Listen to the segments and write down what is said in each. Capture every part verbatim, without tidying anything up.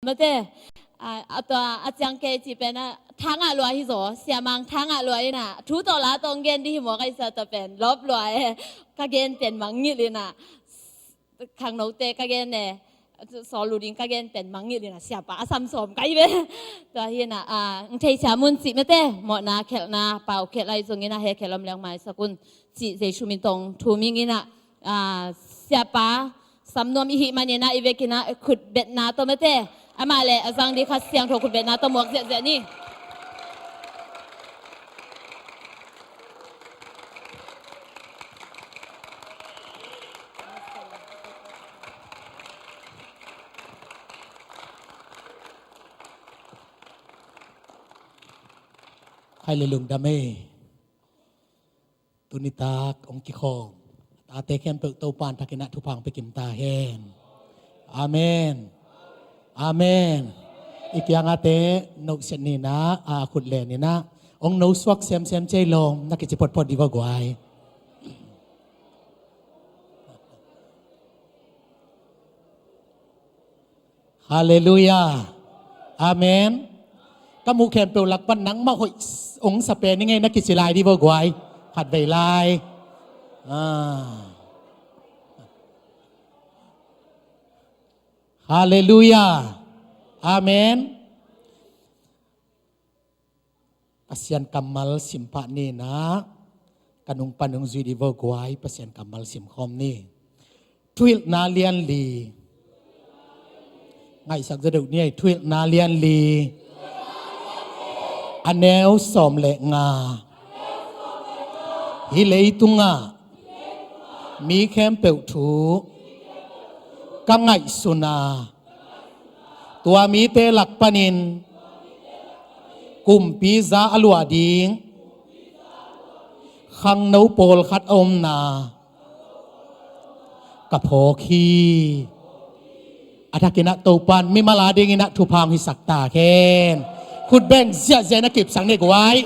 Mate, a, a tua a ciang kei ci pen a, thangah lua hi zaw, siamang thangah lua in a, thu tawh la tawh gen dih hi maw ka i sa tua pen, lawp lua e, ka gen pen mangngilh in a, khangnote ka gen e, sawl lu ding ka gen pen mangngilh in a, siapa a sam sawm ka hi ve. Tua hi in a, a, ng thei sia mun cih mate, mawhna khelhna, pau khelh lai zong in a, he khelh om leng maisak un, cih Jesu min tawh thum ing in a, a, siapa, sam nuam i hih manin a i vekin a khutbetna tawh mate. Amah le a zang ding Kha Siangtho khutbetna tawh muak ziahziah ni. Khai le lungdam ei. Tuni tak hong kikhawm a tate khempeuh Topa'n thakin a thupha hong pia kim ta hen. Amen. Amen. I kiangah te nohsiat ni in a, a khut len in a, hong nosuak semsem cei lawm na kici photphot dih vaw guai. Halleluiah. Amen. Ka muh khempeuh lak pan nangmah hoih hong sa pen i ngei na kici lai dih vaw guai. Khatvei lai. Ah. Halleluiah. Amen. Pasian kammal sim pah ni in a, ka nung pan hong zui dih vaw guai, Pasian kammal sim khawm ni. Thuhilhna lian li. Ngaihsak zaw deuh ni ei, Thuhilhna lian li. A neu sawm le nga. Hih leitungah mi khempeuh thu ka ngaihsun a, tua mite lak panin kumpi za a luah ding khangno pawlkhat a omna ka phawk hi. A thakin a Topa'n mimal a dingin a thupha hong hisak ta hen. Khut beng ziahziah in a kipsak ni guai.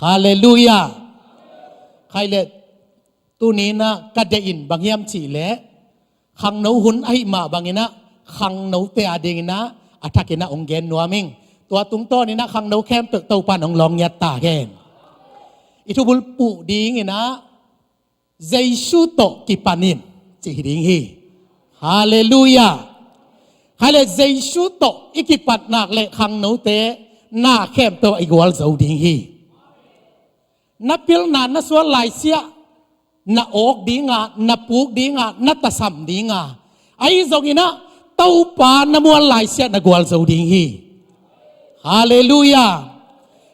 Halleluiah. Khai le tuni in a ka deih in bang hiam cih leh, khangno hun ahih mah bangin a, khangnote a dingin a, a thakin a hong gen nuam ing. Tua tungtawn in a khangno khempeuh Topa'n hong lawng ngiat ta hen. I thubulphuh dingin a, Jesu tawh kipan in, cih hi ding hi. Halleluiah. Khai le Jesu tawh i kipat nak le khangnote na khempeuh i gualzo ding hi. Na pilna na sual laisiah, na awk ding a, na puk ding a, na tasam ding a, ahi zongin a Topa na mual laisiah na gualzo ding hi. Halleluiah.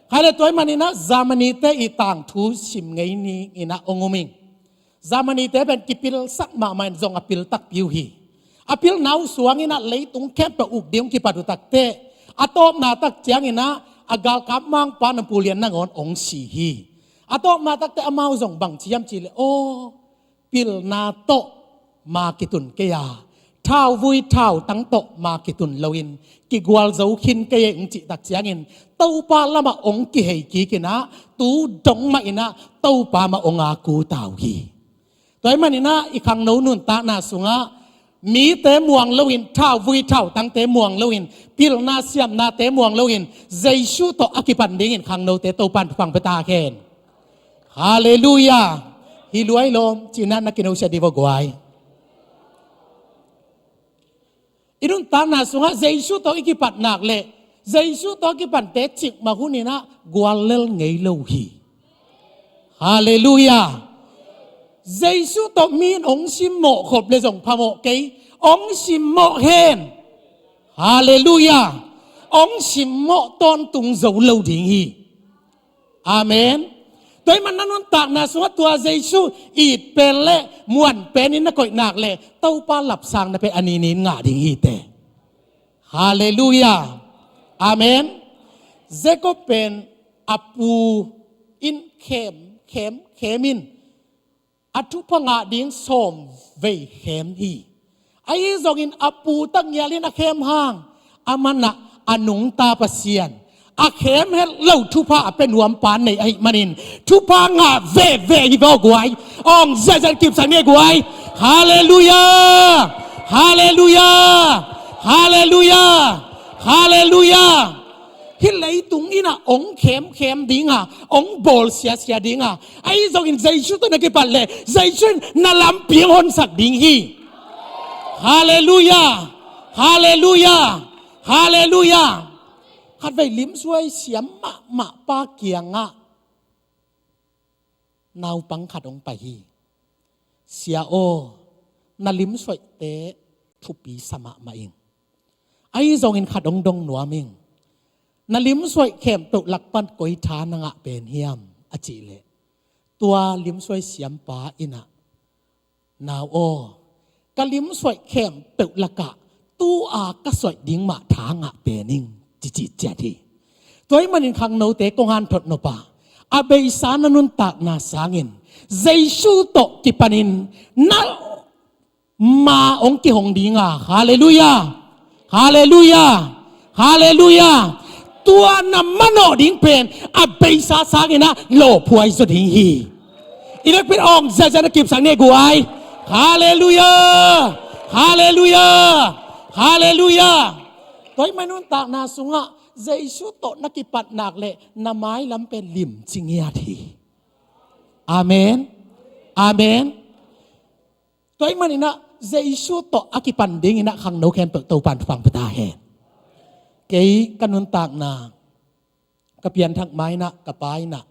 Khai le tua ahih manin a Germany-te i tangthu sim ngei ni in a hong um ing. Germany-te pen kipilsak mahmah in zong a pil takpi uh hi. A pilna uh suangin a leitung khempeuh uk ding hong kipat uh takteh, a tawpna tak ciangin a, a galkap mangpa Napoleon nangawn hong si hi. A tawpna takteh amau zong bang ci hiam cih leh, aw, pilna tawh ma kitun kei a, thauvui thautang tawh ma kitun loin kigualzo khin kei ei hong cih tak ciangin, Topa lamah hong kihei kik in a, tu dong mah in a Topa mah hong a ku ta uh hi. Tua ahih manin a i khangno nuntakna sungah mite muang loin, thauvui thautangte muang loin, pilna siamnate muang loin, Jesu tawh a kipan dingin khangnote Topa'n thupha hong pia ta hen. Halleluiah. Hi lua hi lawm, ci in a na kinosiat dih vaw guai. I nuntakna sungah Jesu tawh i kipat nak le, Jesu tawh a kipante cikmah hun in a guallel ngei lo hi. Halleluiah. Jesu tawh mi in hong simmawh khop le zong phamawh kei, hong simmawh hen. Halleluiah. Hong simmawh tawntung zo lo ding hi. Amen. Tua ahih manin na nuntakna sungah tua Jesu it pen le muan pen in na koih nak le, Topa lapsangna pen a nini in ngah ding hi teh. Halleluiah. Amen. Jacob pen a pu in khem, khem, khem in a thupha ngah ding sawm vei khem hi. Ahi zongin a pu tak ngialin a khem hang, a manah a nungta Pasian, a khem het lo thupha a pia nuam pa nei ahih manin, thupha ngah veve hi vaw guai. Hong ziahziah kipsak ni guai. Halleluiah. Halleluiah! Halleluiah! Halleluiah! Hih leitung in ah hong khemkhem ding a, hong bawl siasia ding a, ahi zongin Jesu tawh na kipat leh Jesu in na lampi hong honsak ding hi. Halleluiah! Halleluiah! Halleluiah! Khatvei limsuai siam mahmah pa kiangah naupang khat hong pai hi. Sia aw, na limsuaihte thupi sa mahmah ing. Ahi zongin khat hong dong nuam ing. Na limsuaih khempeuh lak pan koi tha na ngah pen hiam a cih leh, tua limsuai siampa in ah, nau aw, ka limsuaih khempeuh lakah tu-a ka suaih ding mah tha ngah pen ing, ci ciat hi. Tua ahih manin khangnote kong hanthot nop a, a beisa na nuntakna sangin Jesu tawh kipanin na ma hong kihong ding a. Halleluiah! Halleluiah! Halleluiah! Tua na manawh ding pen a beisa sangin ah lawphuai zaw ding hi. I vekpi in awng ziazia na kipsak ni ei guai. Halleluiah! Halleluiah! Halleluiah! Tua ahih manin nuntakna sungah Jesu tawh na kipat nak leh na mailam pen limci ngiat hi. Amen. Amen. Tua ahih manin ah Jesu tawh a kipan dingin ah khangno khempeuh Topan thupha pia ta hen. Kei ka nuntakna, ka pianthak ma-in ah ka pa in ah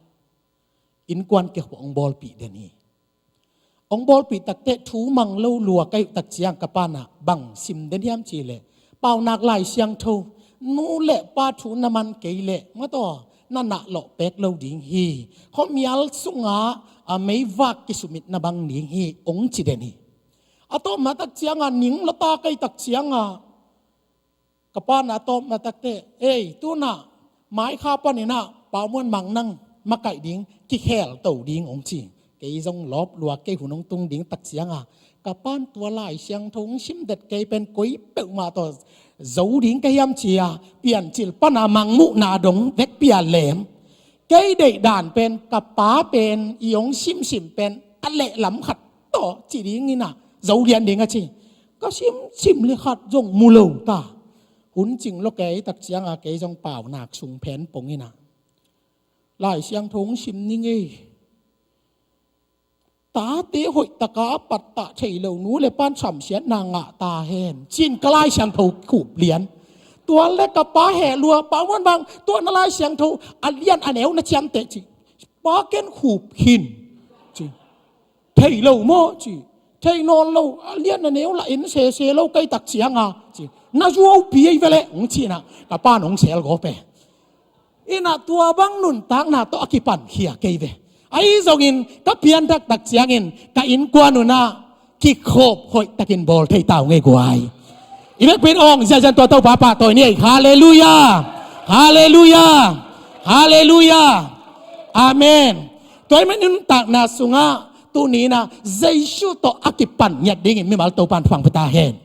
innkuan kikhop hong bawlpih den hi. Hong bawlpih takteh thu mang lo lua ka hih tak ciang ka pa in ah bang sim den hiam cih leh, Paunak Lai Siangtho, nu le pa thu na man kei leh, mataw, na nahlawh pek lo ding hi. Khuamial sungah a meivak kisumitna bang ding hi, hong ci den hi. A tawpna tak ciangah ning lua ta ka hih tak ciangah ka pa in ah a tawpna takteh, ei, tu-in ah maikha panin ah Paunak mang nang makaih ding, kikhelto ding, hong ci. Kei zong lawp lua, kei hun hong tung ding tak ciangah ka pa in tua Lai Siangtho hong sim det kei pen koi peuhmah tawh zo ding ka hiam ci-a Piancil pan a mangmuhna dong vekpi-a lem. Kei deihdan pen ka pa pen i hong simsim pen a lehlam khat tawh ci dingin ah zo lian ding a ci. Ka simsim leh khat zong mu lo ta. Hun cing lua kei tak ciangah kei zong Paunak sung phen pongin ah Lai Siangtho hong sim ning ei. Tate hoihtaka a pattah thei lo nu le pa in samsiatna ngah ta hen, ci-in ka Lai Siangtho khup lian. Tua leh ka pa heh lua, Paunak mang, tua na Lai Siangtho a lian a neu na ciamteh ci. Pa, ken khup khin, ci. Thei lo maw, ci. Thei nawn lo, a lian a neu la en sese lo ka hih tak ciangah, ci. Na zuaupi ei ve leh, hong ci-in ah ka pa in hong sel gawp e. In ah tua bang nuntakna tawh a kipan khia kei ve. Ahi zongin ka pianthak tak ciangin ka innkuan un ah kikhop hoihtakin bawl thei ta ung ei guai. I vekpi in awng ziazia in tua Topa pahtawi ni ei. Halleluiah! Halleluiah! Halleluiah! Amen. Tua ahih manin nuntakna sungah tuni-in ah Jesu tawh a kipan ngiat dingin mimal Topan thupha pia ta hen.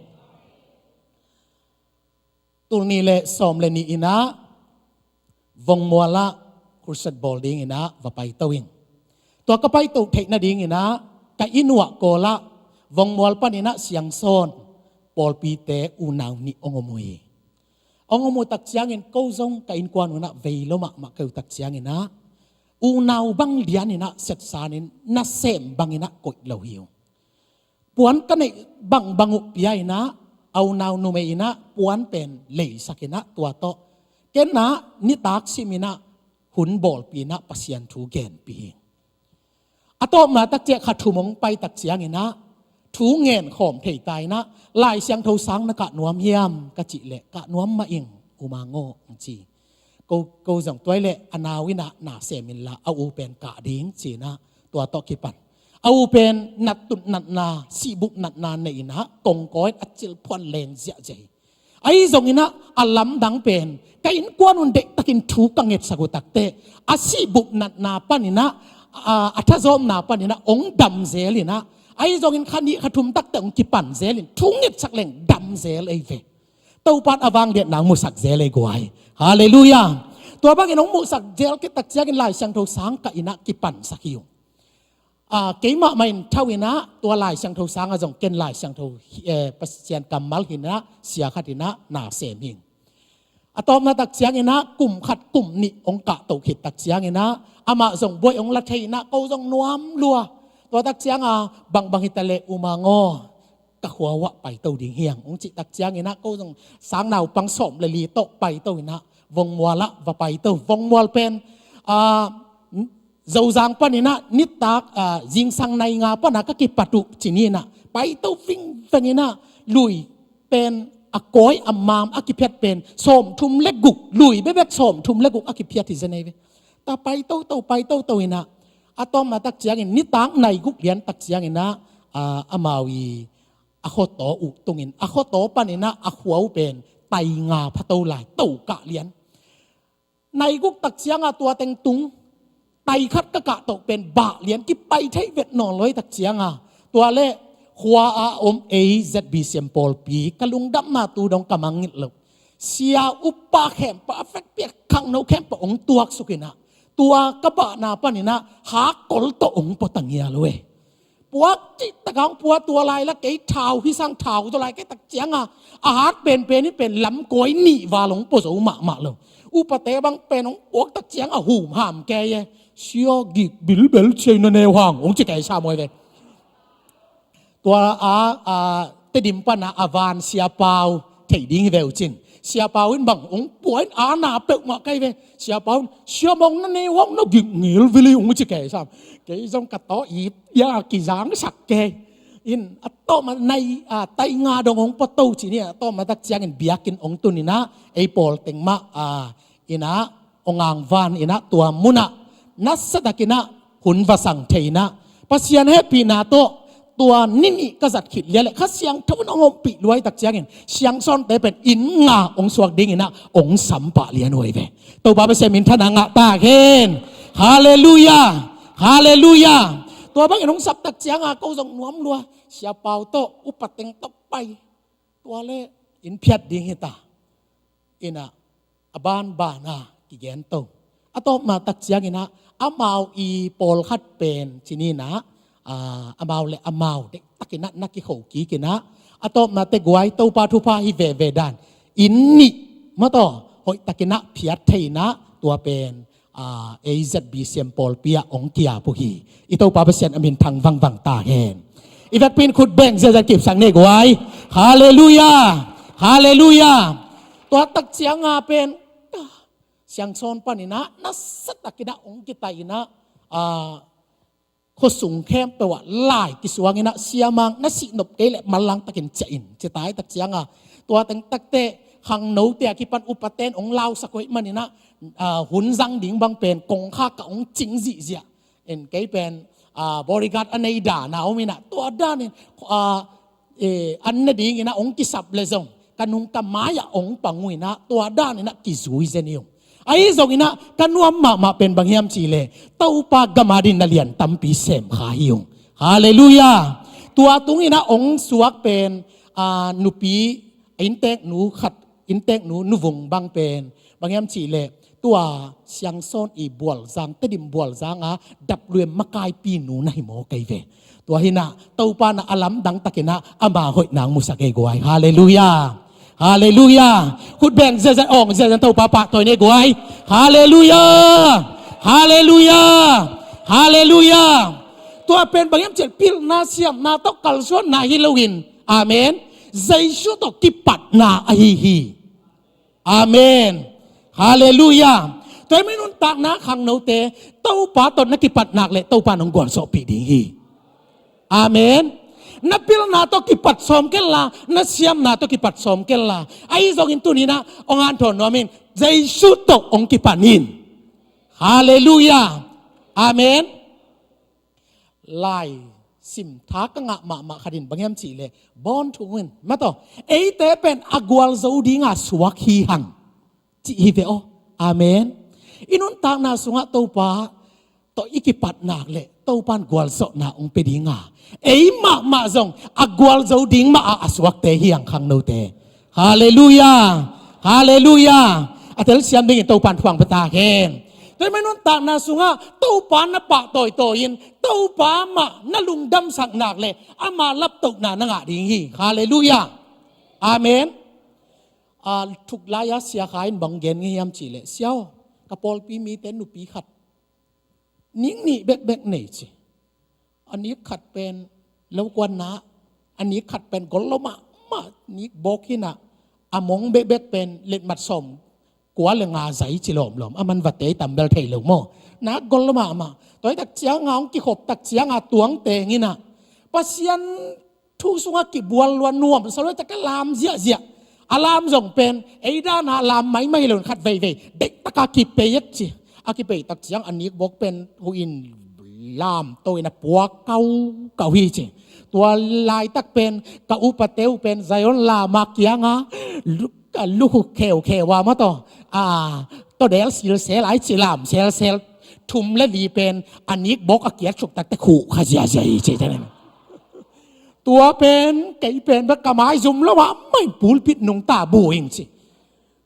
Tul nih le sawm le nih in ah Vongmual ah crusade bawl dingin ah va paito ing. Tua ka paito theih nadingin ah ka inn uah kawl ah Vongmual panin ah Siangsawn pawlpite unau nih hong om uh hi. Hong om uh tak ciangin ko zong ka innkuan un ah vei lua mahmah ka hih uh tak ciangin ah unau bang lianin ah setsanin nasem bangin ah koih lo hi uh. Puan ka neih bangbang uh pia in ah, a unau numei in ah puan pen leisak in ah, tua tawh ken ah nitak simin ah hun bawlpih in ah Pasian thu genpih hi. A tawpna tak ciang kha thum hong pai tak ciangin ah thu ngen khawm thei ta in ah, Lai Siangtho sang na kah nuam hiam ka cih leh, kah nuam mah ing U Mang aw, hong ci. Ko, ko zong tua hi leh a nau in ah na sem inla a u pen kah ding ci-in ah tua tawh kipan. A u pen nattut natna, sihbup natna nei in ah kongkawi in a cilphuan leng ziahziah hi. Ahi zongin ah a lamdang pen ka innkuan un deihtakin thu ka ngetsak uh takteh a sihbup natna panin ah, a, a thazawmna panin ah hong dam zel in ah, ahi zongin kha nih kha thum takteh hong kipan zel in thu ngetsak leng dam zel ei ve. Topa in a vangliatna hong musak zel ei guai. Halleluiah. Tua bangin hong musak zel khit tak ciangin Lai Siangtho sang kah in ah kipansak hi uh. Keimah mah in thau inah tua Lai Siangtho sangah zong ken Lai Siangtho, eh, Pasian kammal hinah sia khat inah na sem hing. A tawpna tak cianginah kum khat kum nih hong kahtoh khit tak cianginah amah zong buai hong la thei inah ko zong nuam lua. Tua tak cianga bangbang hita leh U Mang aw, ka khua uah paito ding hiang hong cih tak cianginah ko zong sang naupang sawm le li tawh paito inah Vongmual ah va paito. Vongmual pen, ah, Zozang paninah nitak, ah, zingsang nai nga pana ka kipat uh cininah paito vingveng inah lui pen a kawi a mam a kiphiat pen sawmthum le guk, lui bebek sawmthum le guk a kiphiat hi zenei ve. Ta paitoto paitoto inah a tawpna tak ciangin nitak nai guk lian tak cianginah, ah, amau i a khuataw uh tungin a khuataw paninah a khua uh pen tai nga phato lai, to kah lian. Nai guk tak cianga tua teng tung tai khat ka kahtoh pen bah lian kipai thei vet nawn loi tak cianga tua le khua a om ei Z B C M pawlpi ka lungdamna tu dong ka mangngilh loh sia upa khempeuh a vekpi a khangno khempeuh hong tuaksuk inah tua ka bahna paninah hakkol tawh hong pua ta ngial uh e. Puak cih takah hong pua tua lai la kei thau hi sang thau zaw lai kei tak cianga a hat penpen hi pen lamkawi nih val hong pua zo mahmah lo. Upate bang pen hong puak tak cianga humham kei e. Sia gik bilbel ciai na neu hang hong ci kei sa mawi ve. Tua a, a, Tedim pana a van Sia Pau thei ding hi ve uh cin. Sia Pau in bang hong pua in a na peuhmah kei ve. Sia Pau in Sia Mong na neu hang na gik ngil vili hong ci kei sam. Kei zong ka tawh i ya kizangsak kei. In a tawpna nai, a, tai nga dong hong pua to cin hi a tawpna tak ciangin biakinn hong tun inah ei pawl teng mah, a, inah hong angvan inah tua munah nasatakinah hun va sang thei inah Pasian hehpihna tawh tua ni nih ka zat khit lian le Kha Siangtho in hong ompih luai tak ciangin Siangsawnte pen inn nga hong suak dinginah hong sampah lian uh hi ve. Topa Pasian minthanna ngah ta hen. Halleluiah. Halleluiah. Tua bangin hong sap tak cianga ko zong nuam lua Sia Pau tawh upa teng tawh pai. Tua le inn phiat ding hita. Inah a banbana kigen to. A tawpna tak cianginah amau i pawlkhat pen cininah, a, amau le amau dektakinah na kikho kikinah a tawpna te guai Topa thupha hi veve dan inn nih mataw hoihtakinah phiat thei inah tua pen, a, A Z B C M pawlpi ah hong kiap uh hi. I Topa Pasian a min thang vangvang ta hen. I vekpi in khut beng ziazia kipsak ni guai. Halleluiah. Halleluiah. Tua tak cianga pen Siangsawn paninah nasatakinah hong kitai inah, a, khuasung khempeuh ah lai kisuanginah Sia Mang na sihnop kei leh manlang takin ciah in ci tai tak cianga tua teng takte khangnote a kipan upaten hong lausak hoih maninah, a, hun zang ding bang pen kongkhak ah hong cing zihziah. In kei pen, a, bodyguard a nei dana om inah tua danin, a, e, an ne dinginah hong kisap le zong ka nung ka mai-ah hong pang uh inah tua daninah kizui zen hi ung. Ahi zonginah ka nuam mahmah pen bang hiam cihleh Topa gam adingin na lian tampi semkha hi ung. Halleluiah. Tua tunginah hong suak pen, a, nupi innteknu khat, innteknu nuvung bang pen bang hiam cihleh tua Siangsawn i Bualzang, Tedim Bualzanga dap luem makaipinu na hi maw kei ve. Tua hinah Topa na a lamdang takinah ama hoihna hong musak ei guai. Halleluiah. Halleluiah. Khut beng ziazia awng ziazia Topa pahtawi ni guai. Halleluiah. Halleluiah. Halleluiah. Tua pen bang hiam cihleh pilna siamna tawh kalsuanna hi loin, amen, Jesu tawh kipatna ahi hi. Amen. Halleluiah. Tua hi mi nuntakna khangnote Topa tawh na kipat nak leh Topa nong gualzawhpih ding hi. Amen. Na pilna tawh kipat sawm kenla, na siamna tawh kipat sawm kenla. Ahi zongin tuninah hong hanthawn nuamin Jesu tawh hong kipan in. Halleluiah. Amen. Lai simtha ka ngah mahmah khatin bang hiam cihleh bawn thung in mataw eite pen a gualzo dinga suak hi hang cih hi ve aw. Amen. I nuntakna sungah Topa tawh i kipat nak leh Topan gualzawhna hong pia dinga ei mahmah zong a gualzo ding mah a a suakte hi hang khangnote. Halleluiah. Halleluiah. A telsiam dingin Topan thuang pia ta hen. Tua hih mah nuntakna sungah Topa na pahtawi tawi in, Topa mah na lungdamsak nak leh ama laptohna na ngah ding hi. Halleluiah. Amen. A thuk lai-a Sia Khai in bang gen ngei hiam cih leh, Sia aw, ka pawlpi mite nupi khat nik nih bekbek nei ci. A nik khat pen lokuanna, a nik khat pen gol lo mahmah, nik bawk hi-in ah, a mong bekbek pen letmat sawm kua le nga zai ci lawmlawm, a man vate tam bel thei lo maw. Nak gol lo mahmah. Tua hi tak ciangah hong kikhop tak ciangah tuang teng in ah, Pasian thu sungah kibual lua nuam sa lua tak a lam ziahziah. A lam zong pen ei dan a lam maimai hi lo-in khat veivei deihtak a kipei et ci. A kipei tak ciang a nik bawk pen huih in lam to in a puak kaukau hi ci. Tua laitak pen ka upate uh pen Zion lam a kiangah lu-, ka lukhuk kheukheu a maw taw, a, tawdel silsel ai ci, lam selsel thum le li pen a nik bawk a kiat suk tak teh khuh kha ziahziah hi ci. Tua pen kei pen bek ka maizum lo mahmah in pulpit nungta bu ing ci.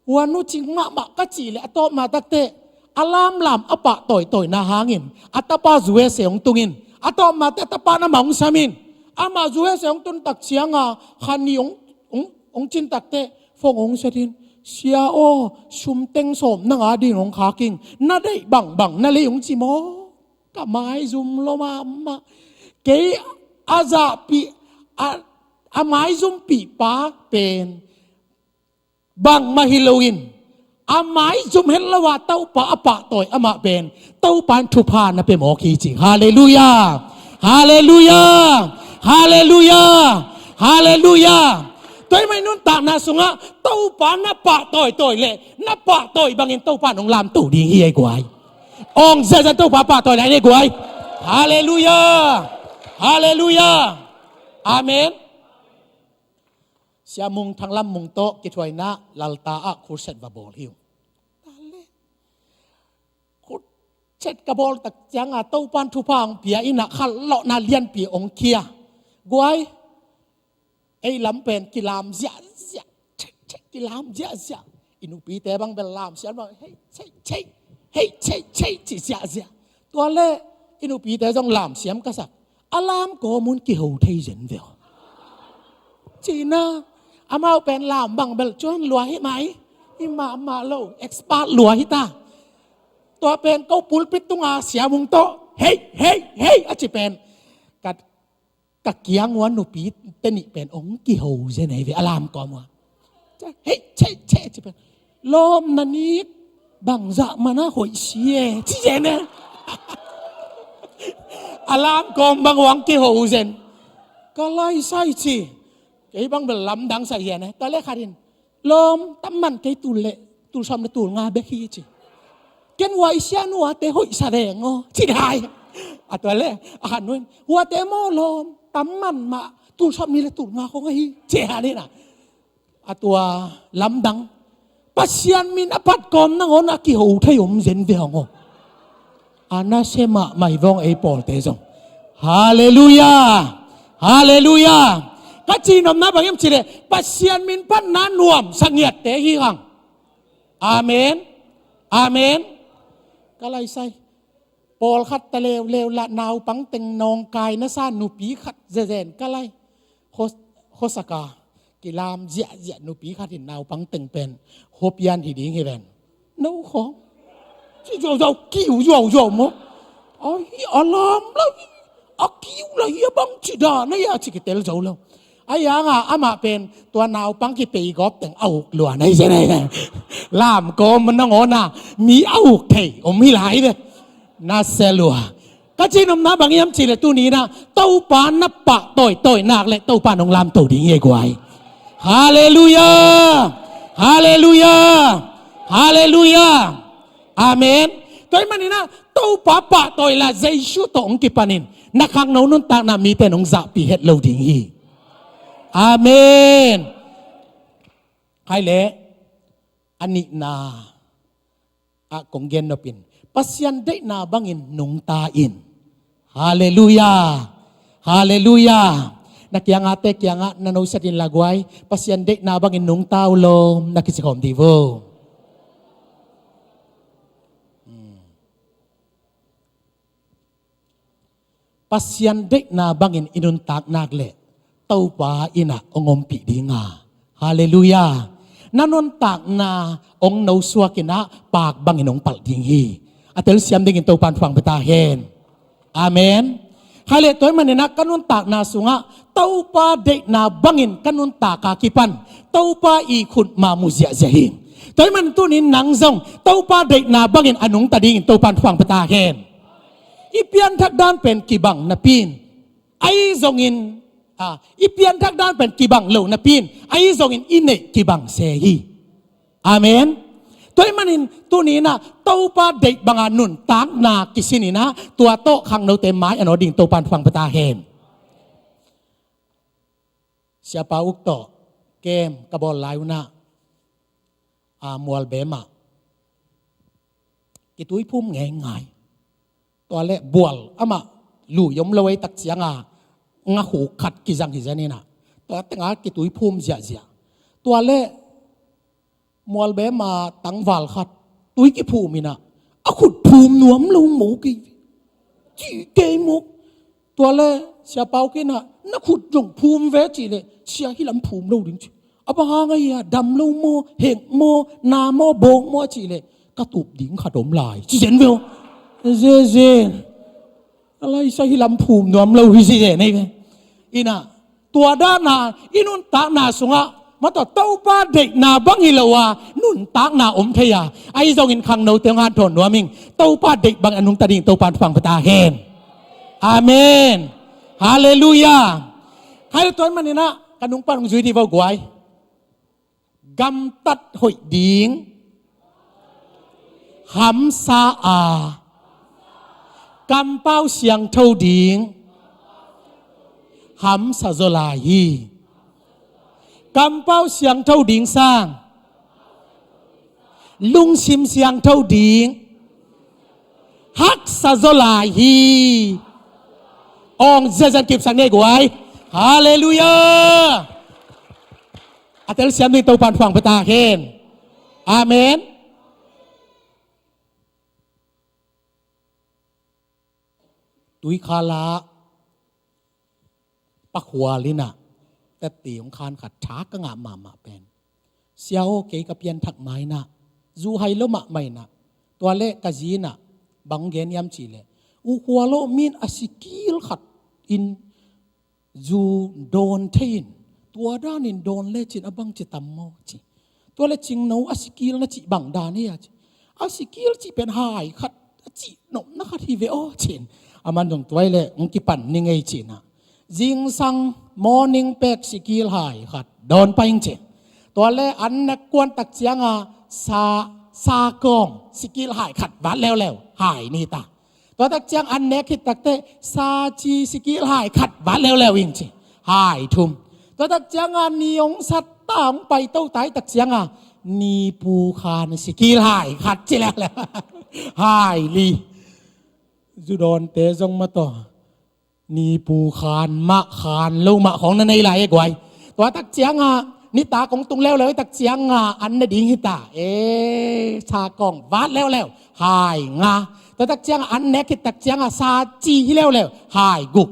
Hua nu cing mahmah ka cih leh a tawpna tak teh a lamlam a pahtawi tawina hangin a tapa U S A hong tung in, a tawpna teh a tapa na mah hong sam in. Amah U S A hong tun tak ciangah kha nih hong, hong, hong cin tak teh phone hong set in, Sia aw, sum teng sawm nang a ding hong khak ing, na deih bangbang na lei hong ci maw. Ka maizum lo mahmah. Kei a zahpih, a, a maizumpih pa pen bangmah hi lo-in, a maizum het lo a Topa a pahtawi amah pen Topa in thupha na pia mawk hi ci. Halleluiah. Halleluiah. Halleluiah. Halleluiah. Tua hih mah nuntakna sungah Topa na pahtawi tawi leh na pahtawi bangin Topa in hong lamto ding hi ei guai. Ong ziahziah Topa pahtawi lai ni guai. Halleluiah. Halleluiah. Amen. Sia Mung, Thanglam Mung tawh kithuaina Lalta ah khutset va bawl hi uh. Khutset ka bawl tak ciangah Topa in thupha hong pia in ah khalawhna lianpi hong khia. Guai, ei lam pen kilam ziahziah, chek chek kilam ziahziah. I nupite bang bel lam siam bang, hei chei chei, hei chei chei ci ziahziah. Tua leh i nupite zong lam siam ka sak. A lam kawm un kiho thei zen ve aw. Cihna, amau pen lam bang bel cuan lua hi mai. Hi mahmah lo, expert lua hi ta. Tua pen ko pulpit tunga Sia Mung tawh, hei hei hei a ci pen ka ka kiang ua nupi te nih pen ong kiho zen ei ve, a lam kawm ua. Hei chei chei ci pen, lawm, na nik bangzah mana hoih si e ci zen e. A lam kawm bang uang kiho zen. Ka lai sai ci. Kei bang bel lamdang sai hian e. Tua leh khat in, lawm, tam man kei, tul le, tul sawm le tul nga bek hi ci. Ken huai sia nuate hoih sa deng aw ci dai. A tua leh a khat nu in, huate maw lawm, tam man mah, tul sawm ni le tul nga khong ahi ci. A ni na, a tua lamdang, Pasian min a phat kawm nangawn a kiho thei om zen ve hong aw. A nasia mahmah hi vong ei pawlte zong. Halleluiah. Halleluiah. Ka cihnopna bang hiam cih leh Pasian min phatna nuamsa ngiatte hi hang. Amen. Amen. Ka lai sai, pawlkhat ta leuleu lah naupang teng nawngkai na sa nupi khat zezen ka lai. Khuasaka kilam ziahziah nupi khat in naupang teng pen huapian hi ding hi ven. No khawng ci zuauzuau, kiu zuauzuau maw. A hi a lam lah hi, a kiu lah hi, a bang ci dan a hi a ci kitel zo lo. A hi hangah amah pen tua naupang kipei gawp teng a uk lua na hi zen a hi. Lam kawm nangawn a mi a uk thei om hi lai ve. Nasia lua. Ka cihnopna bang hiam cih leh tuni in ah Topa na pahtawi tawi nak leh Topa in hong lamto ding hi ei guai. Halleluiah. Halleluiah. Halleluiah. Amen. Tua hih manin ah Topa pahtawi lah Jesu tawh hong kipanin na khangno nuntakna mite in hong zahpih het lo ding hi. Amen. Khai leh a nihna ah kong gen nopin, Pasian deihna bangin nungta in. Halleluiah. Halleluiah. Na kiangahte kiangah na noset in la guai, Pasian deihna bangin nungta uh lawm, na kici khawm dih vo. Pasian deihna bangin i nuntak nak leh Topa in ah hong ompih ding a. Halleluiah. Na nuntakna hong nosuak in ah paak bangin hong palh ding hi. A telsiam dingin Topa in thupha pia ta hen. Amen. Khaile, tua ahih manin ah ka nuntakna sungah Topa deihna bangin ka nuntak a kipan Topa i khut ma mu ziahziah hi. Tua ahih manin tuni-in nang zong Topa deihna bangin a nungta dingin Topa in thupha pia ta hen. I pianthak dan pen kibang napi-in, ahi zongin, a, i pianthak dan pen kibang lo napi-in, ahi zongin i neih kibang se hi. Amen. Tua ahih manin tuni-in ah Topa deih banga nuntakna kisin in ah tua tawh khangnote mai a nawt dingin Topa in thupha pia ta hen. Siapa Uk tawh kem ka bawl lai un ah, a, Mualbem ah kituiphum ngeingai. Tua leh bual amah lui om lo ei, tak ciang a ngakhuk khat kizang hi zen in ah tua teng ah kituiphum ziahziah. Tua leh Mualbem ah tangval khat tui kiphum in ah a khut phum nuam lo mawk hi. Cih kei mawk. Tua leh Siapa Uk in ah na khut zong phum ve cih leh, sia, hih lam phum lo ding ci. A bang hang a hia, dam lo maw, hek maw, na maw, bawk maw a cih leh, ka tup ding khat om lai ci zen ve aw. Zeze. A laisa hih lam phum nuam lo hi ci zen ei ve. In ah tua dan a i nuntakna sungah mah tawh Topa deihna bang hi lo a nuntakna om thei a, ahi zongin khangnote hong hanthawn nuam ing. Topa deih bangin a nungta dingin Topa in thupha pia ta hen. Amen. Halleluiah. Khaile, tua ahih manin ah ka nung pan hong zui ni vo guai. Gamtat hoih ding hamsa a, kampau siangtho ding hamsa zaw lai hi. Kampau siangtho ding sang lungsim siangtho ding haksa zaw lai hi. Ong ziahziah kipsak ni ei guai. Halleluiah. A telsiam dingin Topa in thupha pia ta hen. Amen. Tuikhal ah pakhual in ah tette hong khan khat tha ka ngah mahmah pen, sia aw, kei ka pianthak ma in ah zu hai lo mahmah in ah, tua leh ka zi in ah bang gen hiam cih leh, U Khual aw, mi in a sikil khat in zu dawn thei in, tua danin dawn lecin a bangci tam maw ci. Tua leh, Cingno, a sikil na cih bang dan hia ci. A sikil cih pen hai khat a cih nopna khat hi ve aw ci in. Aman zong tua hi leh hong kipan ni ngei ci in ah, zingsang morning pek sikil hai khat dawn pah ing ci. Tua leh an nek kuan tak ciang a sa, sa kawng sikil hai khat vat leuleu, hai nih ta. Tua tak ciang an nek khit tak teh sa ci sikil hai khat vat leuleu ing ci, hai thum. Tua tak ciang a ni hong sat ta, hong paito ta hi tak ciang a ni pu khan sikil hai khat ci leuleu, hai li. Zu dawnte zong mah tawh ni pu khan mah, khan lo mah khawng na nei lai e guai. Tua tak ciang a nitak hong tung leuleu hi tak ciang a an ne ding hi ta. E, sa kawng vat leuleu, hai nga. Tua tak ciang a an nek khit tak ciang a sa ci hi leuleu, hai guk.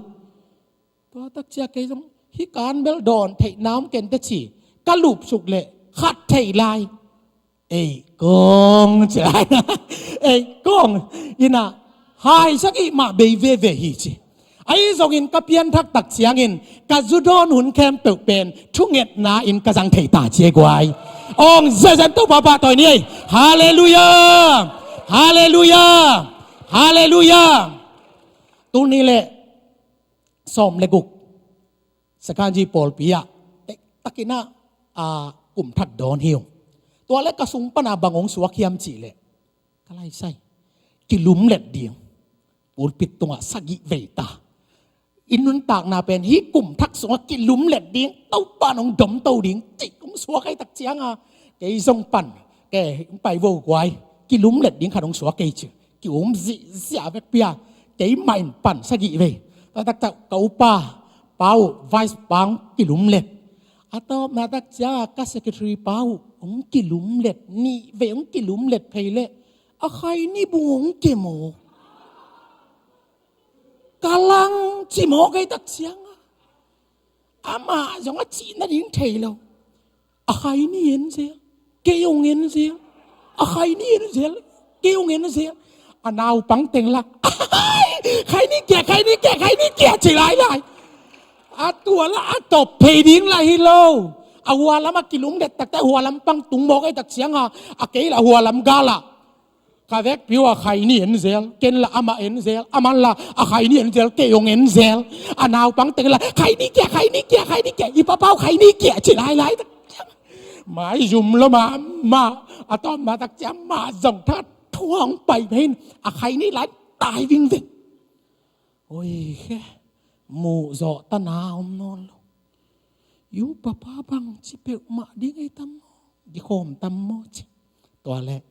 Tua tak ciang kei zong hih kan bel dawn theihna om ken teh ci, ka lupsuk leh khat thei lai. Ei kong ci lai. Ei kong. In ah hai sagih mah bei veve hi ci. Ahi zongin ka pianthak tak ciangin ka zu dawn hun khempeuh pen thungetna in ka zang thei ta ci e guai. Ong ziahziah in Topa pahtawi ni ei. Halleluiah. Halleluiah. Halleluiah. Tuni leh sawm le guk Sakanji pawlpi ah tektakin ah, a, kum thak dawn hi ung. Tua leh ka sung pan a bang hong suak hiam cih leh, ka laisai, kilumlet ding. Pulpit tungah sagih vei ta. I nuntakna pen hih kum thak sungah kilumlet ding, Topa in hong domto ding cih hong suak hi tak ciang a, kei zong pan, kei hong pai vo guai. Kilumlet ding khat hong suak kei ci. Ki-um zihziah vekpi a, keimah in pan sagih vei. Tua tak ciang ka upa Pa Uh, vice pa hong kilumlet. A tawpna tak ciang a ka secretary Pa Uh hong kilumlet, nih vei hong kilumlet phei leh a khai ni bung hong kem aw. Ka lang ci mawk ei tak ciang a, amah zong a cih nading thei lo. A Khaini en zel, kei hong en zel. A Khaini en zel, kei hong en zel. A naupang teng la, "Ai, Khaini kia, Khaini kia, Khaini kia," ci lailai. A tua la a tawp phei ding la hi lo. A hua lam a kilumlet takte a hua lam pang tung mawk ei tak ciang a, a kei la a hua lam gal ah, ka vekpi uh a Khaini en zel, ken la amah en zel, aman la a Khaini en zel, kei hong en zel. A naupang teng la, "Khaini kia, Khaini kia, Khaini kia, i papa uh Khaini kia," ci lailai. Maizum lo mahmah, a tawpna tak ciang amah zong thak thuang pai pen a Khaini lai tai vingving. Oi khe, muh zawh ta na om nawn lo. "U papa, bangci peuhmah ding ei tam maw? Kikhawm tam maw?" ci. Tua leh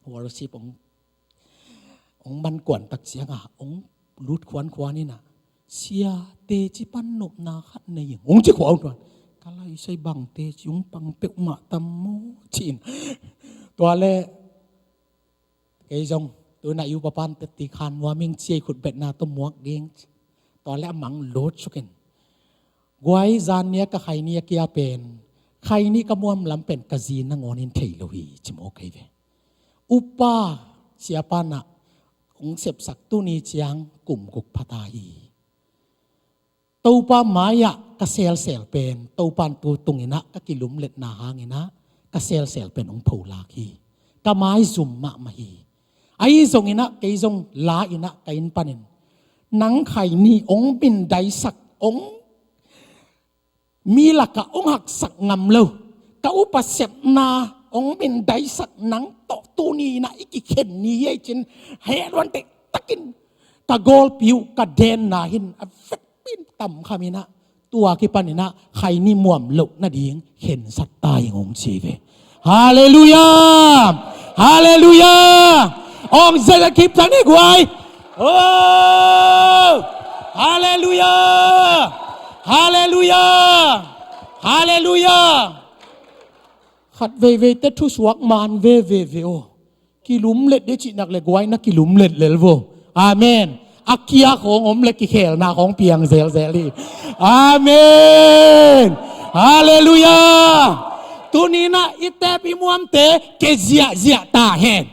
worship hong, hong man kuan tak ciang a, hong lut khuankhuan in a, "Sia, teci pan nopna khat nei ing," hong ci khua uh tuan. "Ka lai sai, bang teci, hong pang peuhmah tam maw?" ci-in. Tua leh kei zong, "Tu-in a i u papa'n teci khan nuam ing, cia i khutbetna tawh muak ding," ci. Tua leh a mang lut suk in, "Guai, zan ni-a ka Khaini a kia pen, Khaini ka muam lam pen ka zi nangawn in thei lo hi," ci mawk ei ve. Upa, siapa in a hong sepsak tuni ciang kum guk pha ta hi. Topa mai-ah ka selsel pen, Topa'n tu tung in a ka kilumletna hangin a ka selsel pen hong pholak hi. Ka maizum mahmah hi. Ahi zongin a kei zong la in a ka inn panin, "Nang Khaini hong mindaisak, hong mi lakah hong haksak ngam lo, ka upa sepna hong mindaisak nang tawh tuni in a i kikhen ni hi ei," ci-in heh luan deihtakin ka gawlpi uh, ka denna hi in a vekpi in tamkham in a, tua kipan in a Khaini muam loh nading khensat ta ing, hong ci ve. Halleluiah! Halleluiah! Hong zia kip tang ni guai. Oh! Halleluiah! Halleluiah! Halleluiah! Khat veivei te thusuak man veve ve aw. Kilumlet ding cih nak leh guai, na kilumlet lel vo. Amen. A kia khawng om leh kikhelna khawng piang zelzel hi. Amen. Halleluiah. Tuni in a i tep i muamte ke ziahziah ta hen.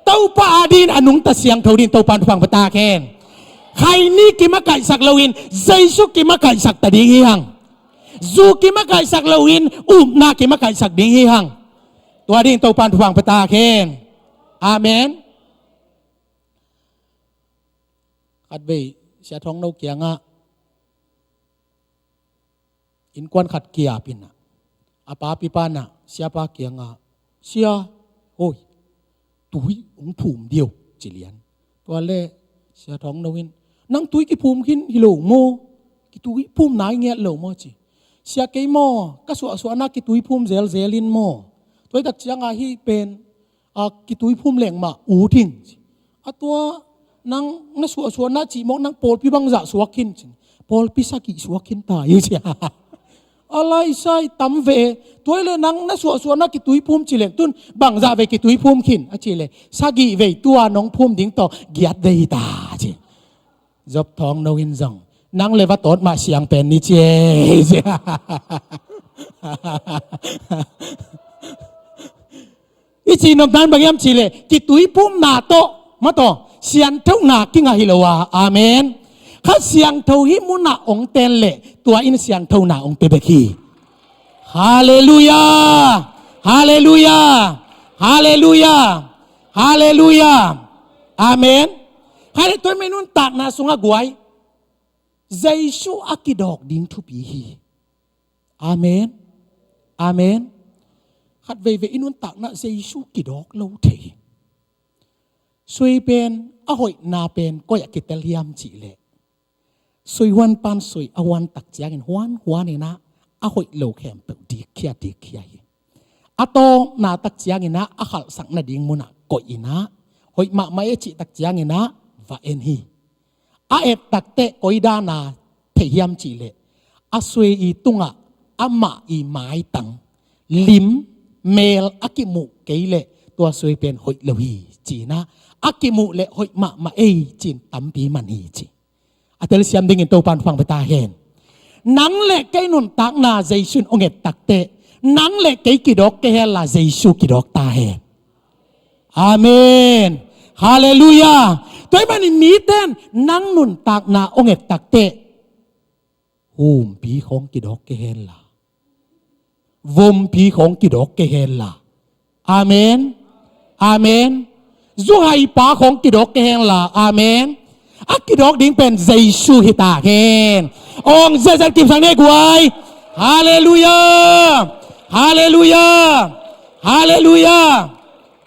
Topa adingin a nungta siangtho dingin Topa'n thupha pia ta hen. Khaini kimakaihsak loin Jesu kimakaihsak ta ding hi hang. Zu kimakaihsak loin upna kimakaihsak ding hi hang. Tua dingin Topa'n thupha pia ta hen. Amen. Khatvei Sia Thawng No kiangah innkuan khat kiap in a, a papi pa'n a siapa kiangah, "Sia, hoi, tui hong phum dih o," ci lian. Tua leh Sia Thawng No in, "Nang tui kiphum khin hi lo maw? Kitui phumna i ngiat lo maw?" ci. "Sia, kei maw, ka suahsuahna kitui phum zelzel in maw, tua hi tak ciang a hih pen, a, kitui phum leng mah ut ing," ci. "A tua, nang na suahsuahna cih mawk, nang pawlpi bangzah suak khin?" ci. "Pawlpi sagih suak khin ta ing," ci. "A lai sai, tam ve. Tua hi leh nang na suahsuahna kitui phum ci leng, tu-in bangzah vei kitui phum khin?" a cih leh, "Sagih vei, tua nong phum ding tawh giat vei hi ta," ci. Job Thawng No in zong, "Nang leh va tawt mah siang pen ni," ci ei. I cih nopna in bang hiam cih leh, kitui phumna tawh, mah tawh sianthona kingah hi lo a. Amen. Kha Siangtho hih munah hong ten leh, tua in sianthona hong pia bek hi. Halleluiah. Halleluiah. Halleluiah. Halleluiah. Amen. Kha leh tua i nuntakna sungah guai, Jesu a kidawk ding thupi hi. Amen. Amen. Khat veivei i nuntakna Jesu kidawk lo thei hi. Sui pen, a hoihna pen koi ah kitel hiam cih leh, sui huan pa'n sui a huan tak ciangin huanhuan in a, a hoih lo khempeuh dikkhia dikkhia hi. A tawpna tak ciangin a, a khalhsak nading munah koih in a, hoih mahmah e cih tak ciangin a, va en hi. A et takteh koi dan a thei hiam cih leh, a sui i tungah amah i maitang, lim, mel a kimuh kei leh tua sui pen hoih lo hi ci-in a, a kimuh leh hoih mahmah ei ci-in tampi man hi ci. A telsiam dingin Topan thupha pia ta hen. Nang le kei nuntakna Jesu in hong et takteh, nang le kei kidawk kei hen la, Jesu kidawk ta hen. Amen. Halleluiah. Tua ahih manin mite in nang nuntakna hong et takteh, humpi khawng kidawk kei hen la, vompi khawng kidawk kei hen la. Amen. Amen. Zu haipa khawng kidawk kei hen la. Amen. A kidawk ding pen Jesu hi ta hen. Hong ziahziah kipsak ni ei guai. Halleluiah. Halleluiah. Halleluiah.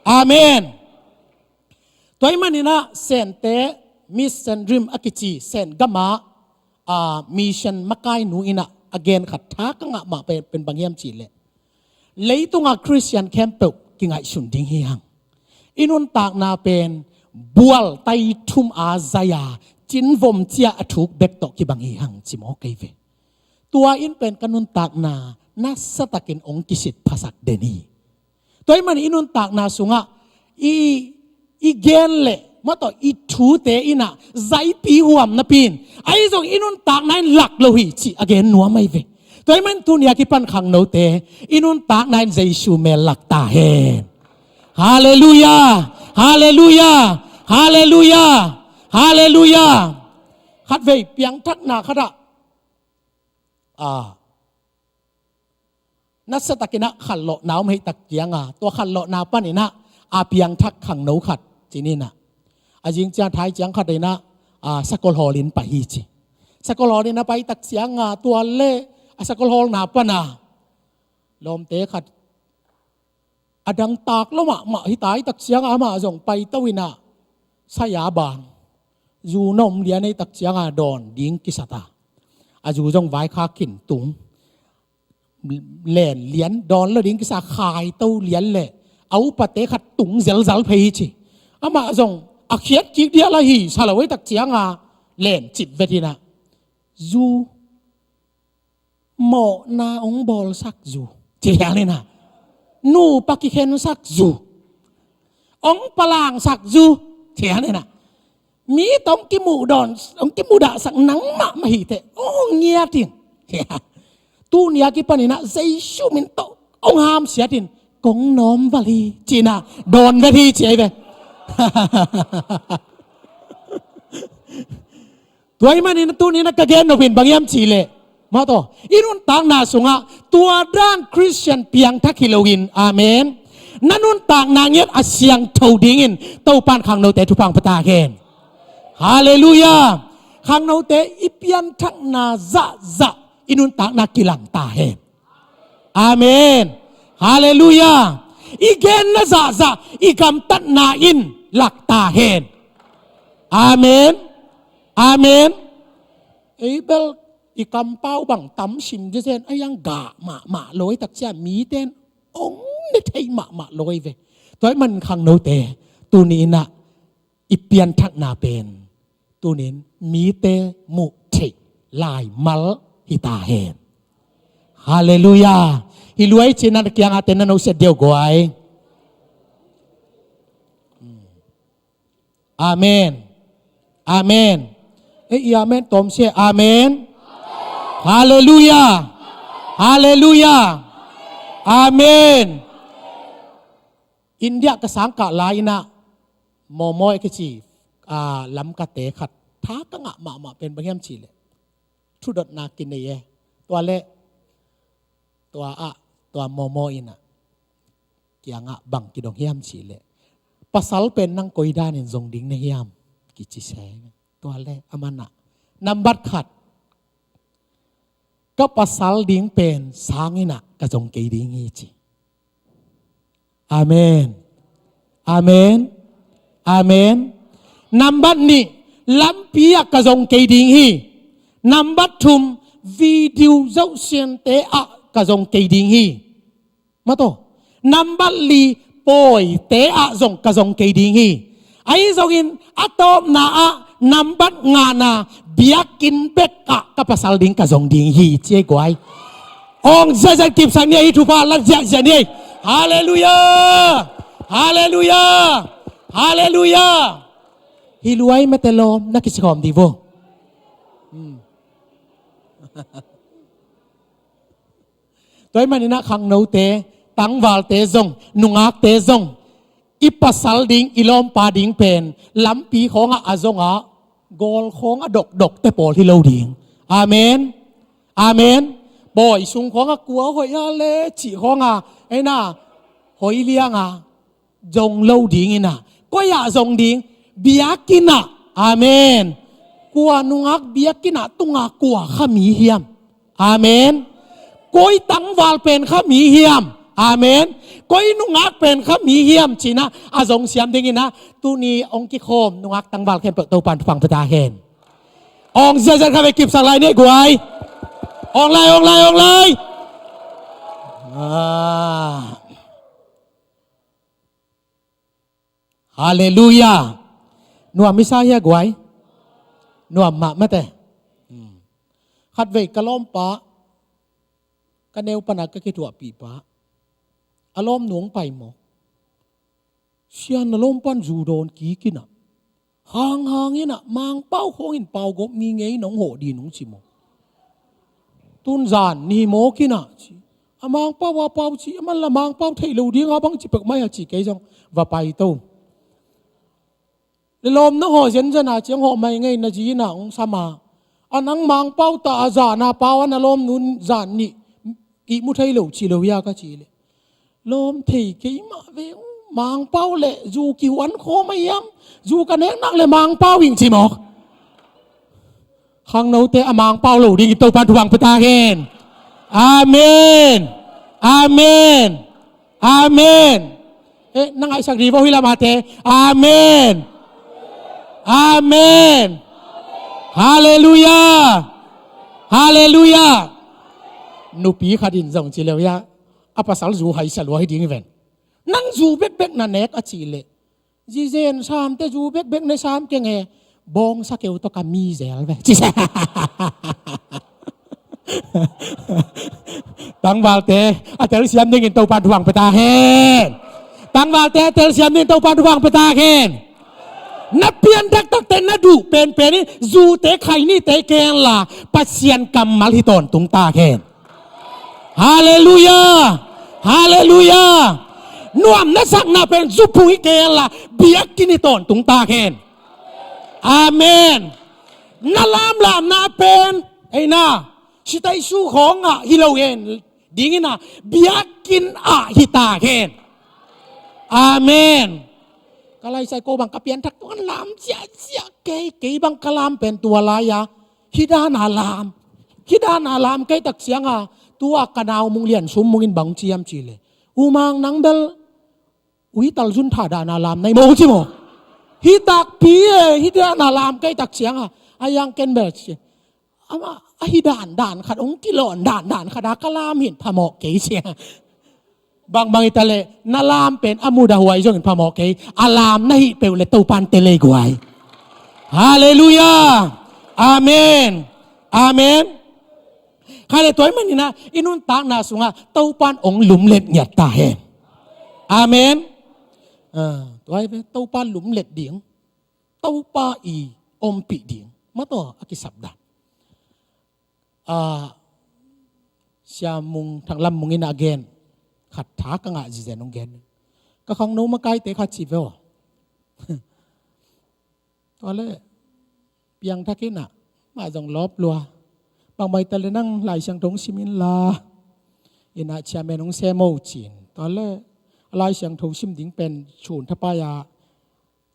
Amen. Tua ahih manin ah Sente, Miss Sendrim a kici Sen gam ah, a, mission makainu in ah a gen khat tha ka ngah mah pen, pen bang hiam cih leh, leitung a Khristian khempeuh kingaihsun ding hi hang. I nuntakna pen bual tai thum a zai a, cinvom cia a thuk bek tawh kibang hi hang ci mawk ei ve. Tua in pen ka nuntakna nasatakin hong kisit phasak den hi. Tua ahih manin i nuntakna sungah i, i gen le, mah tawh i thute in ah zaipi huam napi in, ahi zong i nuntakna in lak lo hi cih a gen nuam ahi ve. Tua ahih manin tuni a kipan khangnote, i nuntakna in Jesu mel lak ta hen. Halleluiah. Halleluiah. Halleluiah. Halleluiah. Khatvei piangthakna khat ah, a, nasatakin ah khanlawhna om ahih tak ciang a, tua khanlawhna panin ah a piangthak khangno khat ci ni in ah, a zing ciang thai ciang khat in ah, a, sakol hawl in pai hi ci. Sakol hawl in a pai tak ciang a, tua le a sakol hawlna pan a lawmte khat, a dangtak lo mahmah hi ta ahih tak ciang a, amah zong paito in ah, sai-a bang, zu na om lian ahih tak ciang a dawn ding kisat a, a zu zong vaikhak khin tung, len lian, dawn lo ding kisa, khaito lian le a upate khat tung zelzal phei hi ci. Amah zong a khiat kik dial a hi sa lo ahih tak ciang a, len cip vet in ah, zu mawhna hong bawlsak zu, ci hi hang in ah, nupa kikhensak zu, hong palangsak zu, ci hi hang in ah, mi tawh hong kimuh dawn, hong kimuhdahsak nang mahmah hi teh, hong ngiat in. Tuni a kipan in ah Jesu min tawh hong hamsiat in, kong nawm val hi ci in ah dawn vet hi ci ahi ve. Tua ahih manin tuni in ah ka gen nop in bang hiam cih leh, mah tawh, i nuntakna sungah tua dan Khristian piangthak hi lo in, amen, na nuntakna ngiat a siangtho dingin Topan khangnote thupha hong pia ta hen. Halleluiah. Khangnote, i pianthakna zahzah i nuntakna kilang ta hen. Amen. Halleluiah. I genna zahzah i gamtatna in lak ta hen. Amen. Amen. Ei bel i kampau bang tam sim zezen, a hiang gah mahmah lo ahih tak ciang mite in hong ne thei mahmah lo ahi ve. Tua ahih manin khangnote, tuni in ah i pianthakna pen tuni in mite muh theih laimal hi ta hen. Halleluiah. Hi lua ei ci in ah na kiang a te na nusia deuh guai. Amen. Amen. Ei, i amen tawm se. Amen. Halleluiah. Halleluiah. Amen. India ka sangkah lai in ah, Momo a kici, a, lamkate khat tha ka ngah mahmah pen bang hiam cih leh, thudotna kinei e. Tua leh, tua ah, tua Momo in ah kiangah bang kidong hiam cih leh, pasal pen nang koi danin zong ding na hiam, kici se. Tua leh aman ah, nambat khat, ka pasal ding pen sang in ah ka zong kei ding hi ci. Amen. Amen. Amen. Nambat nih, lampi ah ka zong kei ding hi. Nambat thum, video zohsiante ah ka zong kei ding hi. Mah tawh, nambat li, pawite ah zong ka zong kei ding hi. Ahi zongin a tawpna ah, nambat ngana, biakinn bek ah ka pasal ding ka zong ding hi ci ei guai. Hong ziahziah kipsak ni ei, thupha lak ziahziah ni ei. Halleluiah. Halleluiah. Halleluiah. Hi lua ei mate lawm, na kisikhawm dih vo. Tua ahih manin ah khangnote, tangvalte zong, nungakte zong, i pasal ding, i lawmpa ding pen lampi khawngah a zong a, gawl khawng a dokdokte pawl hi lo ding. Amen. Amen. Bawi sung khawngah kua hoih a le cih khawngah, ei na, hoih liang a zong lo ding in ah, koi ah zong ding? Biakinn ah. Amen. Kua nungak biakinn ah tung a, kua kha mi hiam? Amen. Koi tangval pen kha mi hiam? Amen. Koi nungak pen kha mi hiam? Ci-in ah a zong siam ding in ah, tuni hong kikhawm nungak tangval khempeuh Topa'n thupha pia ta hen. Hong ziahziah kha ve, kipsak lai ni guai. Hong lai, hong lai, hong lai. Ah. Halleluiah. Nuam i sa hia guai? Nuam mahmah teh. Hmm. Khatvei ka lawmpa, ka neu pan a ka kithuahpihpa, a lawmnu hong pai mawk. Sia, na lawmpa in zu dawn kik in ah, hanghang in ah, Mangpau khawng in paugawp mi ngei in hong hawh ding, hong ci mawk. Tun zan ni mawk in ah, ci. A Mangpau a pau ci, aman la Mangpau thei lo ding a, bangci pek mai a, ci, kei zong va pai to. Le lawm, nang hawh zenzen a, ci, hong hawh mai ngei, na zi in ah hong sam a. A, nang Mangpau ta a, zan a pau a, na lawmnu in zan nih ihmu thei lo ci lo hia, ka cih leh, lawm, thei kei mah ve, Mangpau le zu kihuan khawm a hiam? Zu ka nek nak le Mangpau ing, ci mawk. Khangnote, a Mangpau lo dingin Topa'n thupha pia ta hen. Amen. Amen. Amen. Eh, na ngaihsak dih vo, hih lam a te. Amen. Amen. Halleluiah. Halleluiah. Nupi khat in zong ci lo hia, a pasal zu haisa lua hi ding hi ven. Nang zu bekbek na nek, a cih leh, zi zen sam teh, zu bekbek ne sam keng e, bawngsa keu tawh ka mi zel ve, ci. Tangvalte, a telsiam dingin Topa'n thupha pia ta hen. Tangvalte, a telsiam dingin Topa'n thupha pia ta hen. Na pianthak takte, na duh penpen in zute, khaihnite kei hen la, Pasian kammal hi tawntung ta hen. Halleluiah. Halleluiah. Nuam na sakna pen zuphung hi kei hen la, biakinn hi tawntung ta hen. Amen. Na lamlamna pen, ei na, sitaisu khawngah hi lo hen ding in ah, biakinn ah hi ta hen. Amen. Ka lai sai ko bang ka pianthak tung an lam ziahziah kei, kei bang ka lam pen tua lai-a, hih dan a lam, hih dan a lam kei tak ciang a, tua ka nau Mung Lian Sum Mung in bang ci hiam cih leh, U Mang, nang bel uital zun thah dan a lam na hi maw, ci maw. Hih takpi e, hih dan a lam kei tak ciang a, a yang ken bel ci. Amah a hih dandan khat hong kilawn dandan khat a ka lam hi in phamawh kei, ci. Bangbang hi ta leh na lam pen a mudah huai zongin phamawh kei. A lam na hih peuh leh Topa'n tel ei guai. Halleluiah. Amen. Amen. Kha leh tua ahih manin ah i nuntakna sungah Topa'n hong lumlet ngiat ta hen. Amen. Ah, tua hi ve, Topa'n lumlet ding, Topa i ompih ding, mah tawh a kisap dan. Ah, Sia Mung, Thang Lam Mung in a gen khat tha ka ngah zizen hong gen. Ka khangno makaite khat ci ve aw. Tua leh piangthak in ah, mah zong lawp lua. Bangbang hi ta leh nang Lai Siangtho hong sim in la, in ah chairman hong sem o, ci-in. Tua leh a Lai Siangtho sim ding pen Sun Thapai a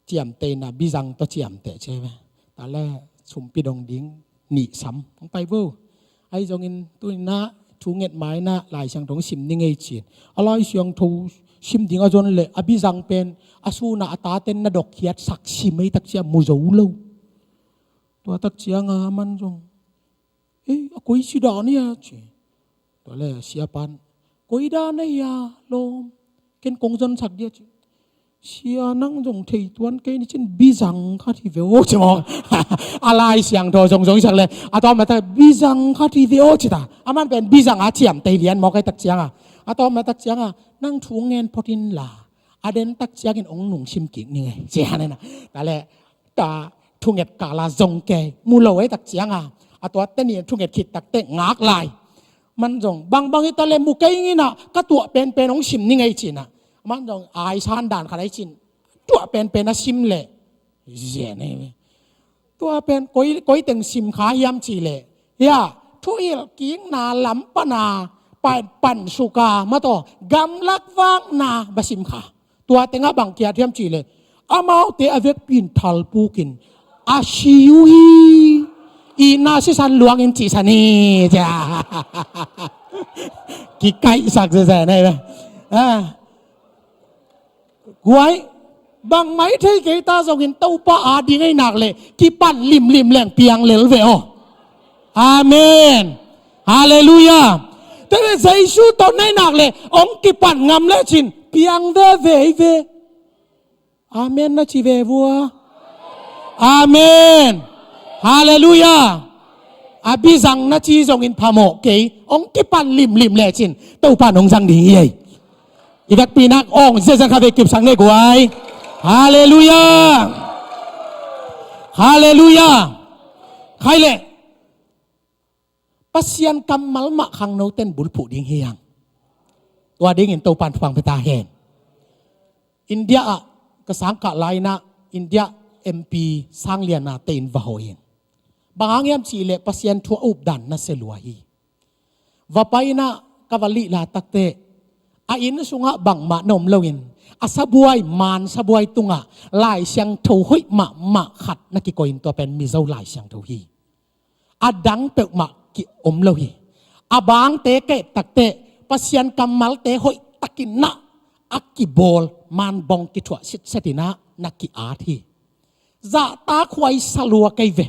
ciamteh in ah, Bizang tawh ciamteh ci ve. Tua leh sumpi dong ding nih sam hong pai vo. Ahi zongin tuni in ah thu nget ma in ah Lai Siangtho hong sim ni ngei, ci-in. A Lai Siangtho sim ding a zon leh a Bizang pen a Sun ah a tate'n na dokkhiatsak sim ei tak ciang mu zo lo. Tua tak ciang a aman zong, "Ei, a koi ci dan hia?" ci. Tua leh siapa'n, "Koi dan hia lawm, ken kong zonsak dia," ci. "Sia, nang zong thei tuan kei ni cin, Bizang khat hi ve aw," ci maw. A Lai Siangtho zong zong i sak leh a tawm a tak, "Bizang khat hi ve aw," ci ta. Aman pen Bizang a ciamteh lian maw, kei tak ciang a. A tawm a tak ciang a, "Nang thu ngen phot in la, a den tak ciangin hong nungsim kik ni ngei," ci a, na. Tua leh ta thunget kala zong kei, mu lo ei tak cianga, a tua teni thunget khit takte ngak lai. Man zong bangbang hita le mu kei nginah ka tuah penpen hong sim ni ngei cinah. Man zong aisan dan khat ei cin, tuah penpen a sim leh zen ei ve. Tua pen koi, koi teng sim kha hiam cih leh, hia, thuhilh kikna lam pana pan, pan suka mataw gamlak vakna va sim kha. Tua tengah bang kiat hiam cih leh, amaute a vekpi in thalpuk in a si uh hi. Itna sisan luangin cihsan hi cia. Kikaihsak zezen ei ve. Ah. Guai, bangmah i thei kei ta zongin Topa a ding ei nak leh kipan limlim leng piang lel ve aw. Amen. Halleluiah. Tua leh Jesu tawh na i nak leh hong kipan ngam lecin piang veve ei ve. Amen na ci ve vua. Amen. Halleluiah. A bizang na ci zongin phamawh kei, hong kipan limlim lecin Topa in hong zang ding hi ei. I vekpi nak awng ziazan kha ve kipsak ne guai. Halleluiah. Halleluiah. Khai leh Pasian kammal mah khangnoten bulphuh ding hi hang. Tua dingin Topa in thupha pia ta hen. India ah ka sangkah lai-inah India M P sanglianate in va hawh in. Bang hang hiam cih leh Pasian thu a updan nasia lua hi. Va pai-inah ka va lihla takte, a inn sungah bangmah na om loin, a sabuai, maan sabuai tungah Lai Siangtho hoih mahmah khat na kikoih in, tua pen Mizo Lai Siangtho hi. A dang peuhmah ki om lo hi. A bangte ka et takte Pasian kammalte hoih takinah a kibawl, maan bawng kithuah sitsetinah na ki-at hi. Zahtak huai sa lua kei ve.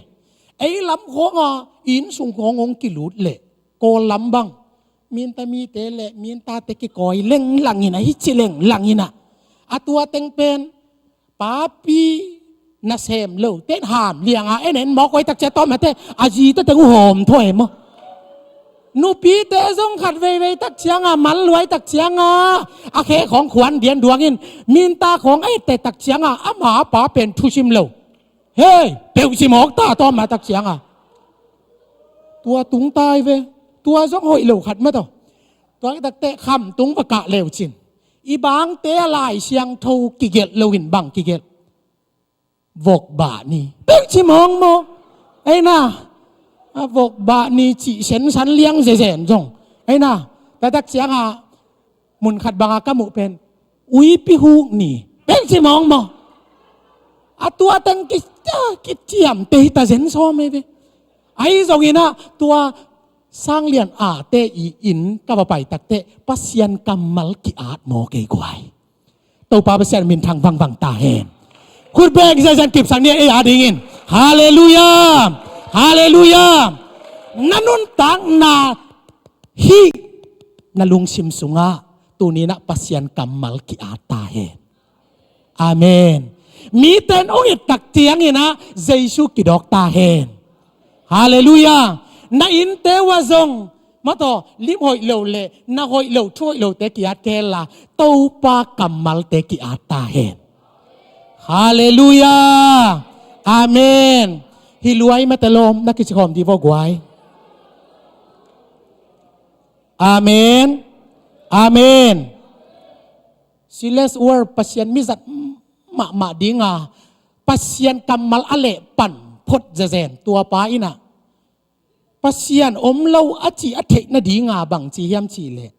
Ei lam khawnga inn sung khawng hong kilut leh Kawl lam bang minta mite le mintate kikawi lenglanginah, hici lenglanginah, a tua teng pen papi nasem lo ten ham lianga en en mawk huai tak cia tawmate a zite teng uh hawm thuai maw? Nupite zong khat veivei tak cianga mal luai tak cianga a khe khawng khuan dian duangin minta khawng a ette tak cianga ama pa pen thusim lo. Hei, peuhsim awk ta tawmah tak cianga tua tung tai ve. Tua zong hoih lo khat mataw. Tua takte khamtung va kah leucin i bangte a Lai Siangtho kigelh loin bang kigelh? Vokbah ni. Peuhsim awng maw? Eina a vokbah ni cih sensan liang zezen zong eina, taktak cianga mun khat banga ka muh pen uipi huk ni. Peuhsim awng maw? A tua teng ki, kiciamteh hita zen sawm ei ve. Ahi zonginah tua sanglian ate i inn ka va pai takte Pasian kammal ki-at maw kei guai? Topa Pasian minthang vangvang ta hen. Khut beng ziazan kipsak ni ei a dingin. Halleluiah. Halleluiah. Na nuntakna hih na lungsim sungah tuninah Pasian kammal ki-at ta hen. Amen. Miten hong et tak cianginah Jesu kidawk ta hen. Halleluiah. Na innte uh ah zong mataw lim hoih lo le na hoih lo thu hoih lote ki-at kei la Topa kammalte ki-at ta hen. Halleluiah. Amen. Hi luai mate lawm na kici khawm dih vaw guai. Amen. Amen. Silas War Pasian mizat mahmah dinga Pasian kammal a lehpan phot zezen tua pa inah Pasian om lo a cih a theih nadinga bang ci hiam cihleh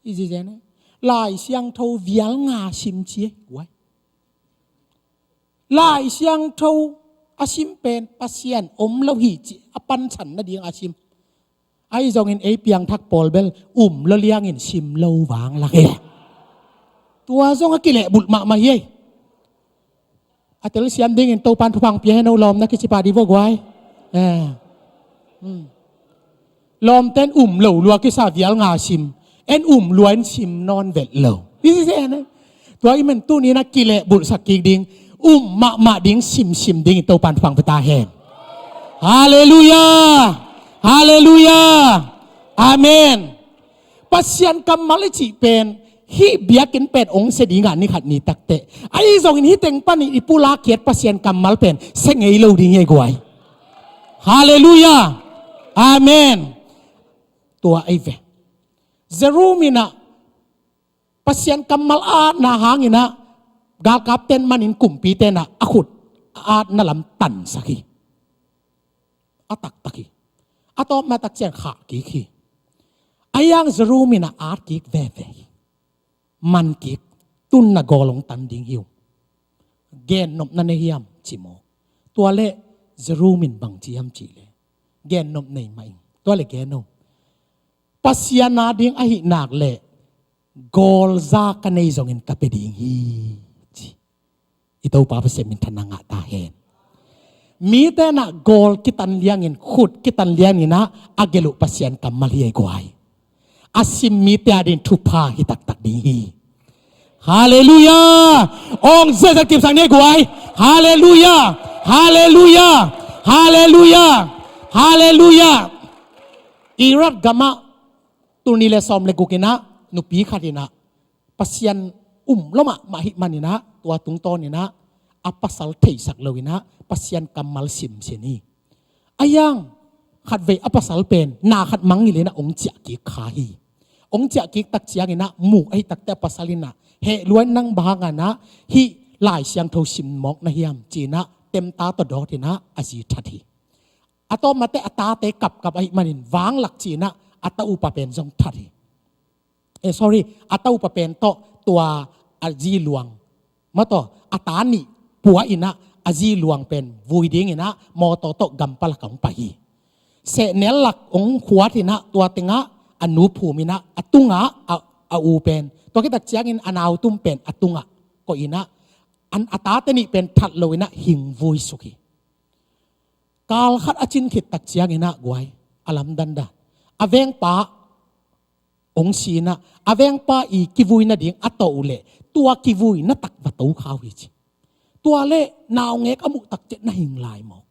i zizen Lai Siangtho vial nga sim ci ei guai. Lai Siangtho a sim pen Pasian om lo hi cih a pansan nadinga sim. Ahi zongin ei piangthak pawl bel um lo liangin sim lo vanglak hi. Tua zong a kilehbulh mahmah hi ei. A telsiam dingin Topan thupha pia hen o lawm na kici pah dih vaw guai. Eh. Hmm. Lawmten um lo lua kisa vial nga sim. En um lua in sim nawn vet lo. This is it, eh? Tua i men tuninah kilehbulhsak kik ding, um mahmah ding, simsim dingin Topan thupha pia ta hen. Halleluiah. Halleluiah. Amen. Pasian kammal i cih pen Hih biakinn pen hong sia dingah ni khat ni takteh, ahi zongin hih teng panin i pulak khiat Pasian kammal pen sia ngei lo ding hi ei guai. Halleluiah. Amen. Tua ei ve. Jerome in ah Pasian kammal a atna hangin ah galkapten manin kumpite in ah a khut a atna lam tansak hi. A taktak hi. A tawpna tak ciang khah kik hi. A yang Jerome in ah at kik veve hi. Man kik, tun na gawl hong tan ding hi uh. Gen nop na nei hiam ci mawk. Tua leh Jerome in bang ci hiam cih leh, gen nop nei mah ing. Tua leh gen o. Pasian a ding ahih nak leh gawl za ka nei zongin ka pia ding hi, ci. I Topa Pasian minthanna ngah ta hen. Mite in ah gawl kitan liangin, khut kitan liangin ah a gelh uh Pasian kammal hi ei guai. A sim mite a ding thupha hi taktak ding hi. Halleluiah. Hong ziahziah kipsak ni ei guai. Halleluiah. Halleluiah. Halleluiah. Halleluiah. Iraq gamah tul nih leh sawm leh guk in ah nupi khat in ah Pasian um lua mahmah ahih manin ah tua tungtawn in ah a pasal theisak lo in ah Pasian kammal simsin hi. A yang khatvei a pasal pen na khat mangngilh in ah hong ciah kik kha hi. Hong ciah kik tak ciangin ah muh ahih takteh a pasal in ah, "Heh lua in, nang bang hangin ah hih Lai Siangtho sim mawk na hiam?" ci-in ah temta tawh dawt in ah a zi that hi. A tawpna teh a tate kapkap ahih manin vanglak ci-in ah a ta upa pen zong that hi. Eh, sorry, a ta upa pen tawh tua a zi luang, mah tawh a ta nih pua in ah a zi luang pen vui dingin ah mawtaw tawh gam palak ah hong pai hi. Sehnel lak hong khuat in ah tua teng ah a nu phum in ah a tungah a, a u pen, tua khit tak ciangin a nautum pen a tungah koih in ah, an, a tate nih pen that lo in ah hing vui suk hi. Kal khat a cin khit tak ciangin ah guai, a lamdang dan, a vengpa hong si in ah, a vengpa i kivui nading a to uh leh tua kivui na tak va to kha uh hi, ci. Tua leh naungek a muh tak ciang na hing lai mawk.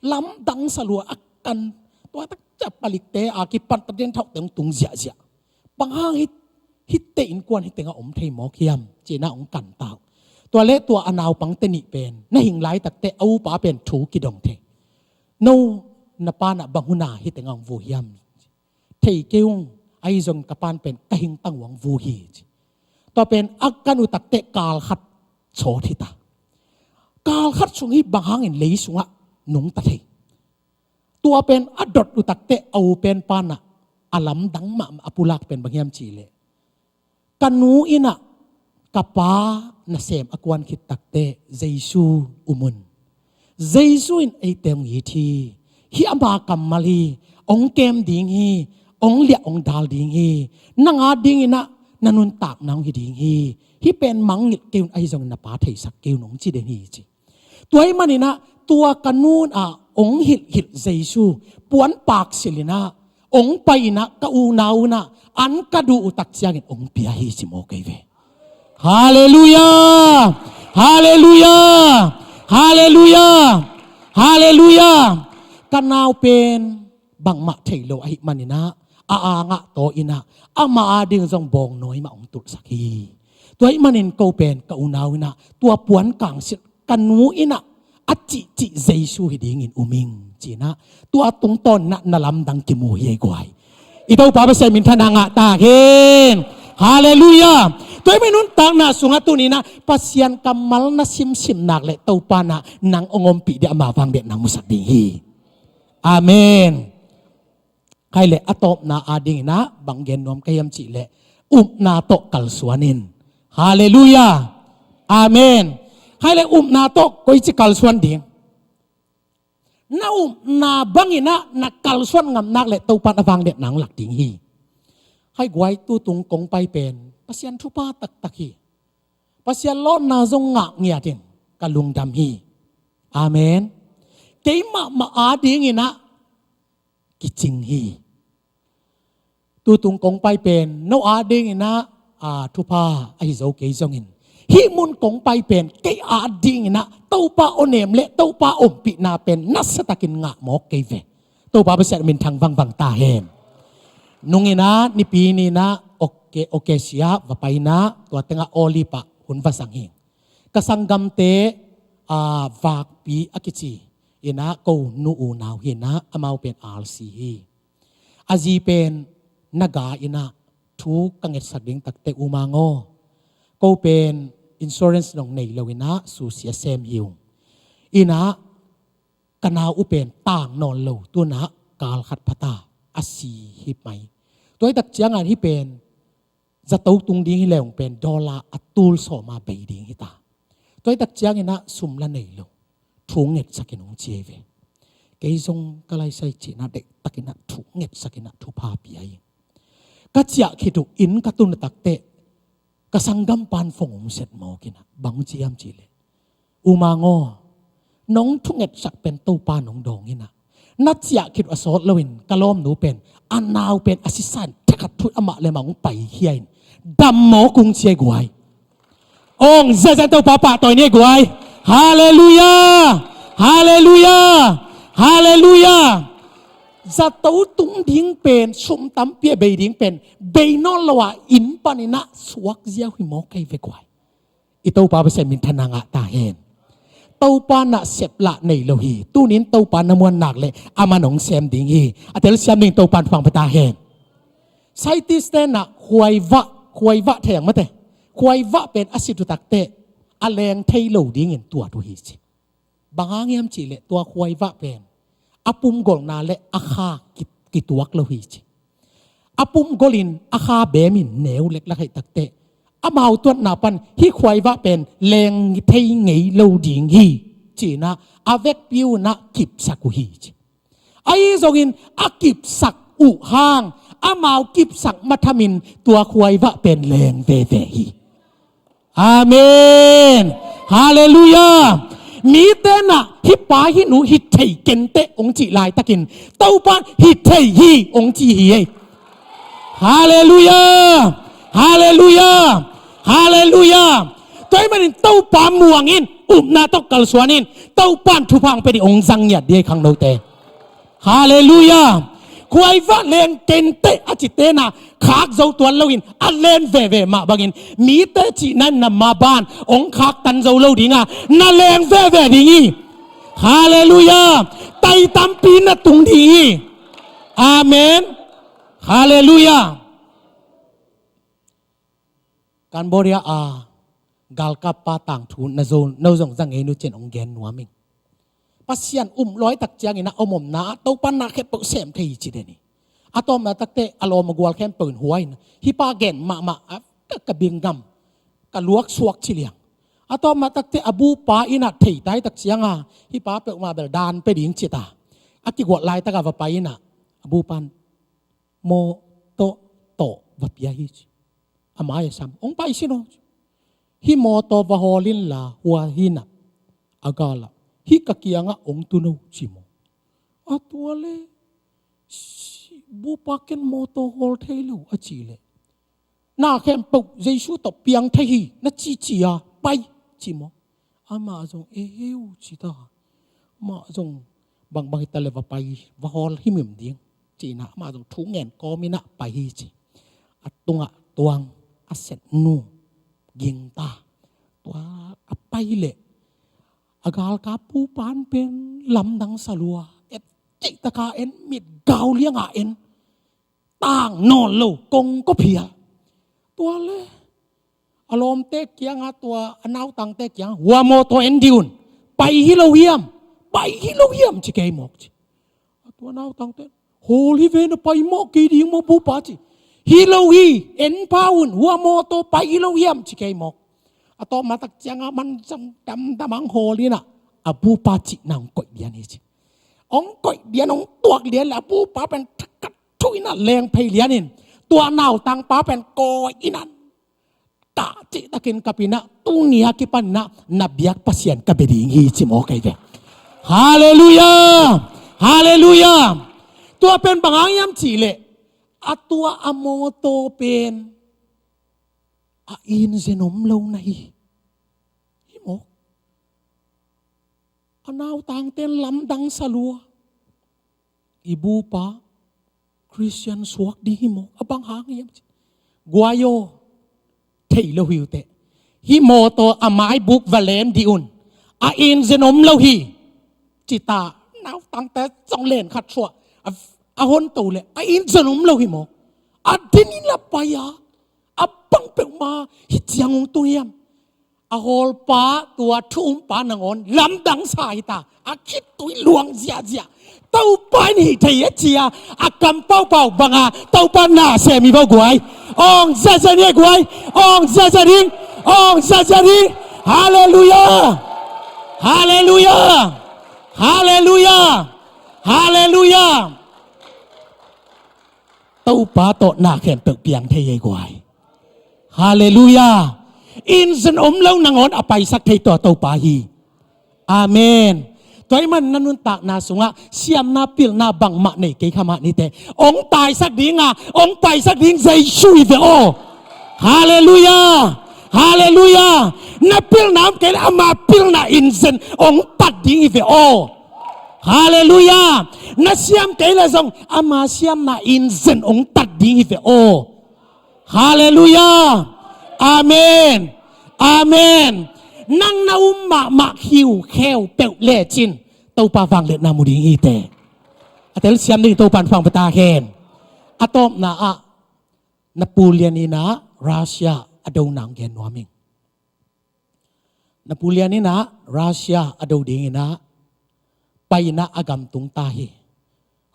Lamdang sa lua, a kan, tua tak ciang palikte a kipan ta den thauh teng tung ziahziah. Bang hang hih, hihte innkuan hih teng ah om thei mawk hiam, ci-in ah hong kan ta uh. Tua leh tua a naupangte nih pen na hing lai takteh a upa pen thu kidong thei. "No, na pa in ah bang hun a hih teng ah hong vui hiam?" "Thei kei ung, ahi zong ka pa in pen ka hing tang uh hong vui hi," ci. Tua pen a kan uh takteh kal khat sawt hi ta. Kal khat sung hi, bang hangin lei sungah nungta thei. Tua pen a dot uh takteh a u pen pa in ah a lamdang mahmah a pulak pen bang hiam cih leh, "Ka nu in ah ka pa nasem a kuan khit takteh Jesu um un. Jesu in eite hong it hi. Hih ama kammal hi. Hong kem ding hi. Hong liah hong dal ding hi. Nang a dingin ah na nuntakna hong hi ding hi. Hih pen mangngilh kei un, ahi zongin na pa theisak kei un," hong ci den hi, ci. Tua ahih manin ah tua ka nu in ah hong hilhhilh Jesu puanpak silh in ah hong pai in ah ka unau in ah an ka duh uh tak ciangin hong pia hi, ci mawk ei ve. Halleluiah. Halleluiah. Halleluiah. Halleluiah. Ka nau pen bangmah thei lo ahih manin ah a angah taw in ah ama a ding zong bawngnawi mah hong tulhsak hi. Tua ahih manin ko pen ka unau in ah tua puankang silh ka nu in ah a cihcih Jesu hi dingin um ing, ci-in ah tua tungtawn in ah na lamdang kimu hi, ei guai. I Topa Pasian minthanna ngah ta hen. Halleluiah. Tua ahih manin nuntakna sungah tuni in ah Pasian kammal na simsim nak leh Topa in ah nang hong ompih ding, ama vangliatna hong musak ding hi. Amen. Khai leh a tawpna a dingin ah bang gen nuam ka hiam cih leh, upna tawh kalsuan in. Halleluiah. Amen. Khai leh upna tawh koici kalsuan ding? Na upna bangin ah na kalsuan ngam nak leh Topa in a vangliatna hong lak ding hi. Hai guai, tutung kong pai pen Pasian thupha taktak hi. Pasian lawnna zong ngah ngiat in ka lungdam hi. Amen. Keimah mah a dingin ah kicing hi. Tutung kong pai pen no a dingin ah, a, thupha ahi zo kei zongin, hih mun kong pai pen kei a dingin ah Topa awnem leh Topa ompihna pen nasiatakin ngah mawk kei ve. Topa Pasian minthang vangvang ta hen. Nung in ah, Nipi ni in ah, ok ke okesia va paina, tua tengah Olive ah hun va sang hi. Ka sanggamte, a, Vakpi a kici ina ko nu unau hina, amau pen R C hi. A zi pen Naga ina thu ka ngetsak ding takte, U Mang aw, ko pen insurance nong nei lo ina susia sem hi ung. Ina ka nau u pen tang nawn lo, tuna kal khat phata a si hi mai. Tua hi tak ciangin hih pen zato tung ding hi leng pen dollar a tul sawma bei ding hi ta. Tua hi tak ciangin ah sum la nei lo, thu ngetsakin hong ci hi ve. Kei zong ka laisai cihna deihtakin ah thu ngetsakin ah thupha pia hi. Ka ciah khit uh inn ka tun takte, ka sanggam pan phone hong set mawk ina, bang ci hiam cih leh, U Mang aw, nong thungetsak pen Topa nong dawng ina, na ciah khit uh a sawt loin ka lawmnu pen, a nau pen a sisan thakhat thu amah le amah hong paikhia in, dam mawk ung ci hi guai. Ong ziazia Topa pahtawi ni hi guai. Halleluiah. Halleluiah. Halleluiah. Zato tung ding pen, sum tampi a bei ding pen, bei nawn lo a inn panin ah suak ziau hi mawk hi ve guai. I Topa Pasian minthanna ngah ta hen. Topa nasep lah nei lo hi. Tunin Topa na muan nak leh aman hong sem ding hi. A telsiam ding Topa in thupha pia ta hen. Scientist te na khuaivah, khuaivah thei ang mate. Khuaivah pen a sit uh takte a leng thei lo dingin tuat uh hi ci. Bang hang hiam cih leh tua khuaivah pen a pumgolhna le a kha ki-, kituak lo hi ci. A pumgolhin a kha beemin neu leklak hi takte, amau tuatna pan hih khuaivah pen leng thei ngei lo ding hi ci ina a vekpi un ah kipsak uh hi ci. Ahi zongin a kipsak uh hang amau kipsak mathamin tua khuaivah pen leng veve hi. Amen. Halleluiah. Mite na hih pa hih nu hi thei kenteh hong cih laitakin Topa hi thei hi hong ci hi ei. Halleluiah. Halleluiah. Halleluiah. Tua ahih manin Topa muang in, upna tawh kalsuan in, Topa in thupha hong pia ding, hong zang ngiat ding ei khangnote. Halleluiah. Khuaivah leng kenteh a cite na khak zo tuan loin a leng veve mah bangin mite cihna in na maban hong khaktan zo lo ding a, na leng veve ding hi. Halleluiah. Tai tampi na tung ding hi. Amen. Halleluiah. Cambodia a galkappa tangthu na zo, no zong za ngei nu cin hong gen nuam ing. Pasian um lawi tak ciangin a om omna ah Topa na khempeuh sem thei hi ci den hi. A tawpna takte a lawm a gual khempeuh in hua in, hih pa gen mahmah a ka, ka bing ngam, ka luak suak ci liang. A tawpna takte a bupa in a thei tai tak cianga hih pa peuhmah bel dan pia ding ci ta. A kiguat laitak a va pai in a, a bupa in mawtaw tawh va pia hi ci. A mai a sam hong pai sin aw. Hih mawtaw va hawl inla hua hi na, a gal ah hih ka kiangah hong tun aw ci maw. A tua le, bupa ken mawtaw hawl thei lo a cih leh, na khempeuh Jesu tawh piang thei hi na cici a, pai ci maw. Amah zong e heu ci ta. Amah zong bangbang hi ta le va pai, va hawl himhim ding ci ina, amah zong thu ngen kawm ina pai hi ci. A tungah tuang a set nu ging ta. Tua a pai leh a galkap bupa in pen lamdang sa lua, et cih taka en, mit gau lianga en, tang nawn lo, kong kawphial. Tua le a lawmte kiangah, tua a nautangte kiangah, hua mawtaw en dih un, pai hi lo hiam, pai hi lo hiam ci kei mawk ci. A tua nautangte, hawl hi ve, na pai mawk kei ding maw bupa ci. Hi lo hi, en pha un, hua mawtaw pai hi lo hiam ci kei mawk. A tawpna tak ciangah manzam damdam hang hawl ina, a bupa cihna hong koih lian hi ci. Hong koih lian, hong tuak lian le a bupa pen thakhat thu ina leng phei lian in, tua nautangpa pen kawi ina, kah cihtakin kap ina, tuni a kipan ina na biak Pasian ka bia ding hi ci maw kei ve. Halleluiah. Halleluiah. Tua pen bang hang hiam cih leh, a tua a mawtaw pen a inzen om lo na hi. Hi maw. A nautangte in lamdang sa lua. I bupa Khristian suak ding hi maw, a bang hang hiam ci. Guai aw, thei lo hi uh teh. Hih mawtaw a maibuk va len dih un. A inzen om lo hi. Ci ta, nautangte zong len khat suah. A, a hon to leh, a inzen om lo hi maw. A din in la pai a. A bang peuhmah hi ciang hong tung hiam. A hawlpa tua thu umpa nangawn lamdang sa hi ta. A khitui luang ziahziah. Topa in hih thei a cia a kam paupau banga Topa na sem hi vo guai. Ong ziahziah ni guai. Ong ziahziah ding. Ong ziahziah ding. Halleluiah. Halleluiah. Halleluiah. Halleluiah. Topa tawh na khempeuh piang thei ei guai. Halleluiah. Inzen om lo nangawn a paisak thei tua Topa hi. Amen. Tua ahih man na nuntakna sungah siamna pilna bangmah nei kei kha mah ni teh. Ong taisak ding a, ong paisak ding Jesu hi ve aw. Halleluiah. Halleluiah. Na pilna om kei leh ama pilna inzen ong tat ding hi ve aw. Halleluiah. Na siam kei leh zong ama siamna inzen ong tat ding hi ve aw. Halleluiah. Amen. Amen. Nang na um mahmah khiukheu peuh lecin Topa vangliatna mu ding hi teh. A telsiam ding Topa in thupha pia ta hen. A tawpna ah Napoleon in ah Russia a dona hong gen nuam ing. Napoleon in ah Russia a do dingin ah pai in ah a gam tung ta hi.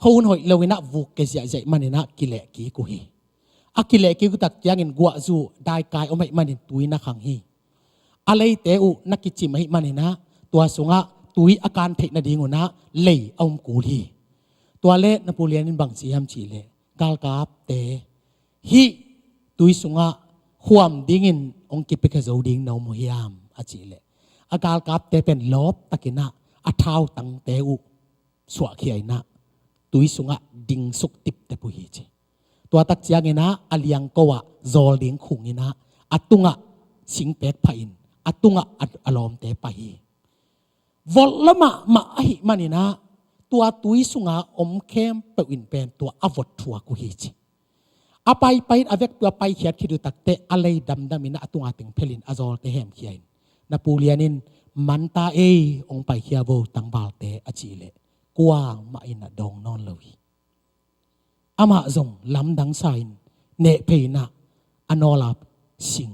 Khuahun hoih lo in ah vuk kia ziahziah ahih manin ah kileh kik uh hi. A kileh kik uh tak ciangin guahzu daikai om ahih manin tui na khang hi. A leite uh na kicim ahih manin ah tua sungah tui a kan theih nadingun ah lei a um kul hi. Tua leh Napoleon in bang ci hiam cih leh, galkapte, hih tui sungah khuam dingin hong kipiakhia zo ding na om uh hiam a cih leh, a galkapte pen lawp takin ah a thautangte uh suahkhia in ah tui sungah dingsuk tiptep uh hi ci. Tua tak ciangin ah a liangko ah zawl ding khung in ah a tungah singpek phah in a tungah a, a lawmte pai hi. Vot lua mahmah ahih manin ah tua tui sunga om khempeuh in pen tua a vot thuak uh hi ci. A paipai in a vekpi-a paikhiat khit uh tak teh a lei damdam in ah a tunga teng phelin a zawlte hemkhia in, Napoleon in, man ta ei, hong paikhia vo tangvalte a cih leh kuamah in ah dawng nawn lo hi. Amah zong lamdang sa in neh phei in ah a nawla sing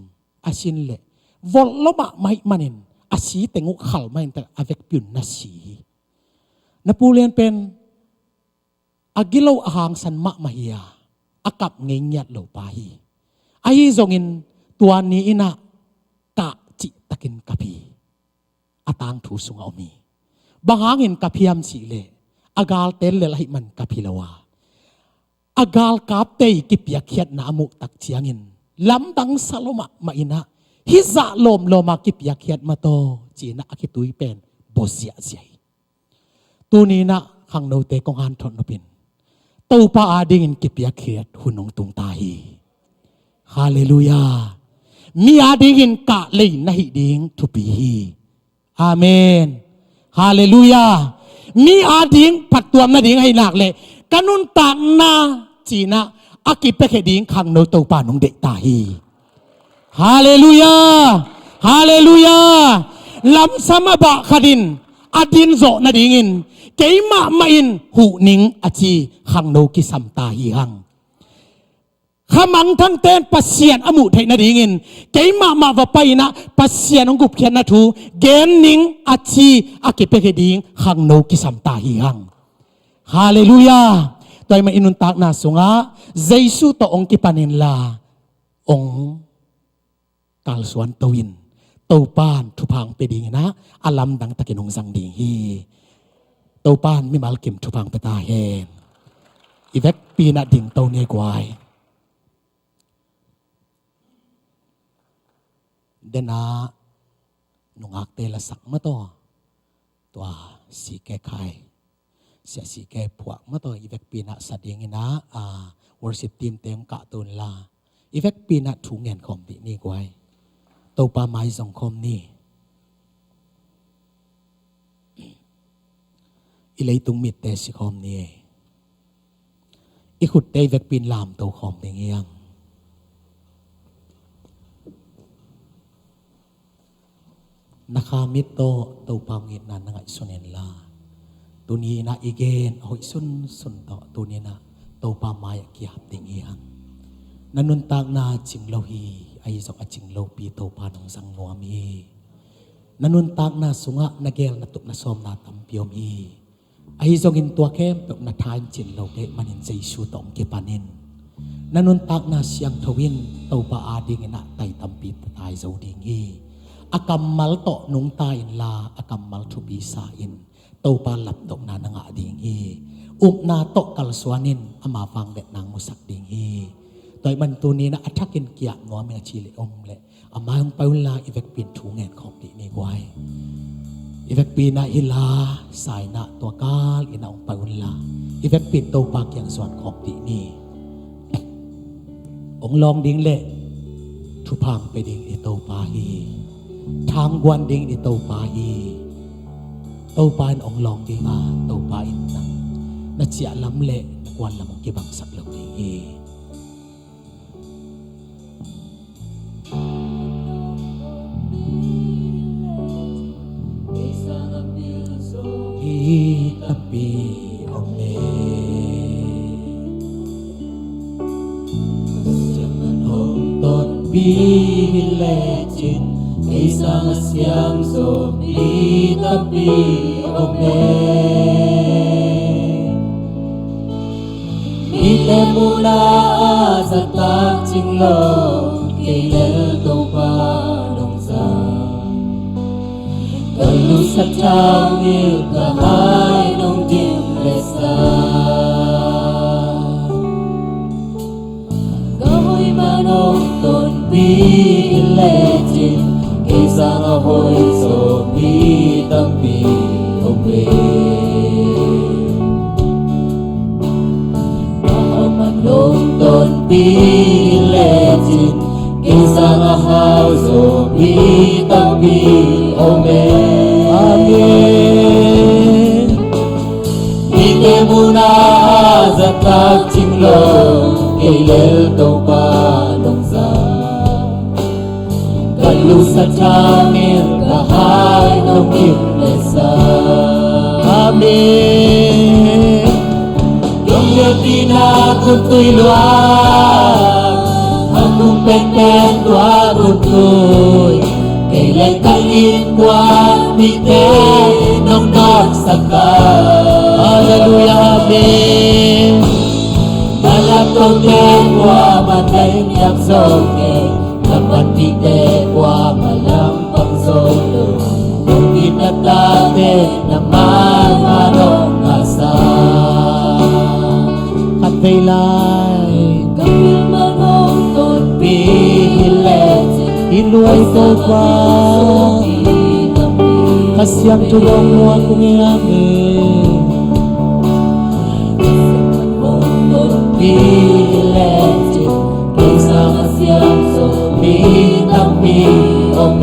a sin leh vot lua mahmah ahih manin a si teng uh khal mah in tak a vekpi un na si hi. Napoleon pen a gilo a hangsan mahmah hi a, a kap ngei ngiat lo pa hi. Ahi zongin tua ni in ah kah cihtakin kap hi. A tangthu sungah om hi. Bang hangin kap hiam cih leh a gal teel lel ahih man kap hi lo a, a galkapte ii kipiakkhiatna a muh tak ciangin lamdang sa lua mahmah in ah, hih zah lawmlawm a kipiakkhiat mah taw ci in ah a khitui pen bua ziahziah hi. Tuni in ah khangnote kong hanthot nop in, Topa adingin kipiakkhiat hun hong tung ta hi. Halleluiah. Mi adingin kah lei na hih ding thupi hi. Amen. Halleluiah. Mi ading phattuam nading ahih nak leh ka nuntakna ci in ah a kipiakhia ding khangno Topa in hong deih ta hi. Halleluiah. Halleluiah. Lamsam a bah khat in a din zawh nadingin keimah mah in huh ning a ci khangno kisam ta hi hang. Kha mangthangte in Pasian a muh theih nadingin keimah mah va pai in ah Pasian hong gupkhiatna thu gen ning a ci a kipiakhia ding khangno kisam ta hi hang. Halleluiah. Tua ahih man i nuntakna sungah Jesu tawh hong kipan inla hong kalsuan to in, Topa in thupha hong pia dingin ah a lamdang takin hong zang ding hi. Topa in mimal kim thupha hong pia ta hen. I vekpi in ah ding to ni ei guai. Den ah nungakte lasak mah taw, tua C K Khai, Sia C K Phuak mah taw i vekpi in ah sa dingin ah, ah, worship team te hong kah to inla, i vekpi in ah thu ngen khawm dih ni guai. Topa mai zong khawm ni. I leitung mitte si khawm ni ei. I khutte i vekpi in lamto khawm ding hi hang. Na kha mit tawh Topa hong itna na ngaihsun inla, tuni-in ah i gen a hoih sunsun tawh tuni-in ah Topa mai-ah kihap ding hi hang. Na nuntakna cing lo hi, ahi zong a cing lopi Topa nong zang nuam hi. Na nuntakna sungah na geel na tup na sawmna tampi om hi. Ahi zongin tua khempeuh na tha in cin lo kei manin Jesu tawh hong kipan in. Na nuntakna siangtho in Topa adingin ah tai tampi tai zo ding hi. A kammal tawh nungta inla a kammal thupi sa in Topa laptohna na ngah ding hi. Upna tawh kalsuan in ama vangliatna hong musak ding hi. Tua ahih man tuni-in ah a thakin kiap nuam in a ci leh om leh a mai hong pai unla i vekpi in thu ngen khawm dih ni guai. I vekpi in ah hi la, sa in ah tua kal in ah hong pai unla i vekpi in Topa kiang zuan khawm dih ni. Hong lawng ding leh thupha hong pia ding i Topa hi. Tha hong guan ding i Topa hi. Topa in hong lawng ding a, Topa in nang na ciah lam leh na guan lam hong kibangsak lo ding hi. Hi tampi om e. Hong tonpi hi lecin kei sang a siam zo mi tampi om e. Mite muhna ah zahtak cing lo, kei lel Topa nong zang. Ka lungsim thaungil ka hai nong dim leh sa. Ka hoih man hong tonpih lecin kei sang a hoih zaw mi tampi om e. Ka hoih man hong tonpih lecin kei sang a hau zaw mi tampi om e. Amen. Mite muhna ah zahtak cing lo, kei lel Topa nong zang. Ka lungsim thaungil ka hai nong dim leh sa. Amen. Nong hehpihna kun tui lua, a kun penpen tua kun tui. Kei leh ka innkuan mite nong dawngsak a. Halleluiah, amen. Na laptohte kuamah na inn hiam zo kei, na panpihte kuamah lampang zo lo. Nong it na tate na mai mah nong ngahsak. Khatvei lai. Ka pil man hong tonpih hi lecin i luai Topa, ka siamtu dong muak kung e, amen. Hong tonpih hi lecin kei sang a siam zaw mi tampi om e.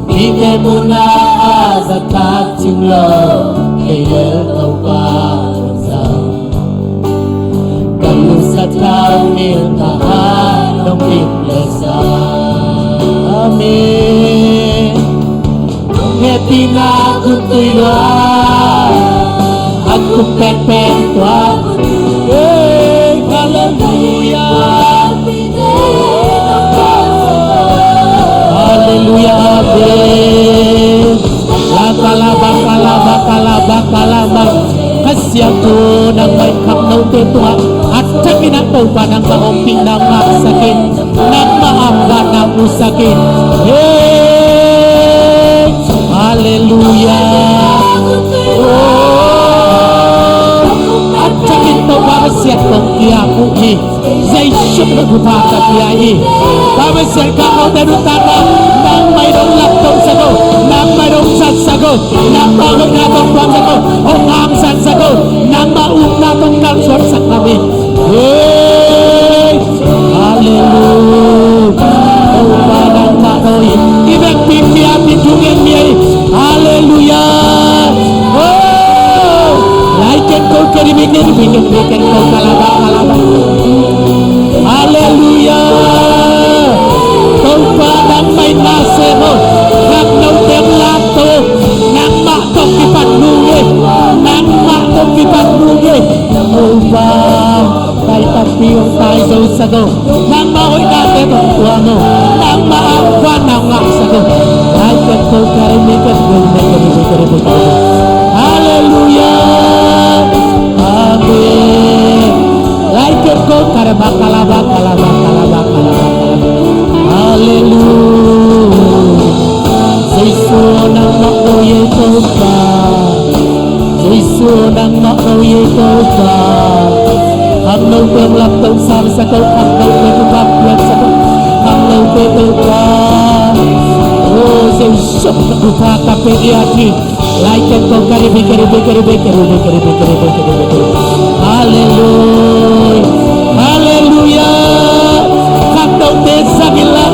Mite muhna ah zahtak cing lo, kei lel Topa nong zang. Ka lungsim thaungil ka hai nong dim leh sa. Amen. Nong hehpihna kun tui lua, a kun penpen tua kun tui. Hey, halleluiah. Halleluiah, amen. Lakalaba, kalaba, kalaba, kalaba. Ka siamtu nangmah in khangnote tungah a thakin ah Topa nangmah ompihna ngahsak in, nangmah amdanna musak in. Hey, halleluiah. Oh, a thakin Topa Pasian kong kiang uh hi. Jesu min tawh thupha ka pia hi. Topa Pasian, ka khangnote nuntakna nangmah in hong laptohsak o, nangmah in hong zatsak o, nangmah hoihna tawh tuamsak o, hong hangsansak o, nangmah upna tawh kalsuansak ngam hi. Hey! Halleluiah. Topa nangmah tawh hi. I vekpi in kiap in thu ngen ni ei. Halleluiah. Oh! Lai ken ko, ken ko, ken ko, ken ko, kalaba, kalaba. Halleluiah. To Halleluia. Amen. Lai kep ko, kalaba, kalaba, kalaba, kalaba, kalaba, kalaba. Halleluia. Jesu nangmah ko ye Topa. Jesu nangmah ko ye Topa. Khangnote hong lamto sa masa ko, khangnote thupha piaksa ko, khangnote Topa. O Jesu, na thupha ka pia hi. Lai kep ko, karibi, karibi, karibi. Halleluia. Halleluia. Khangnote zang in la.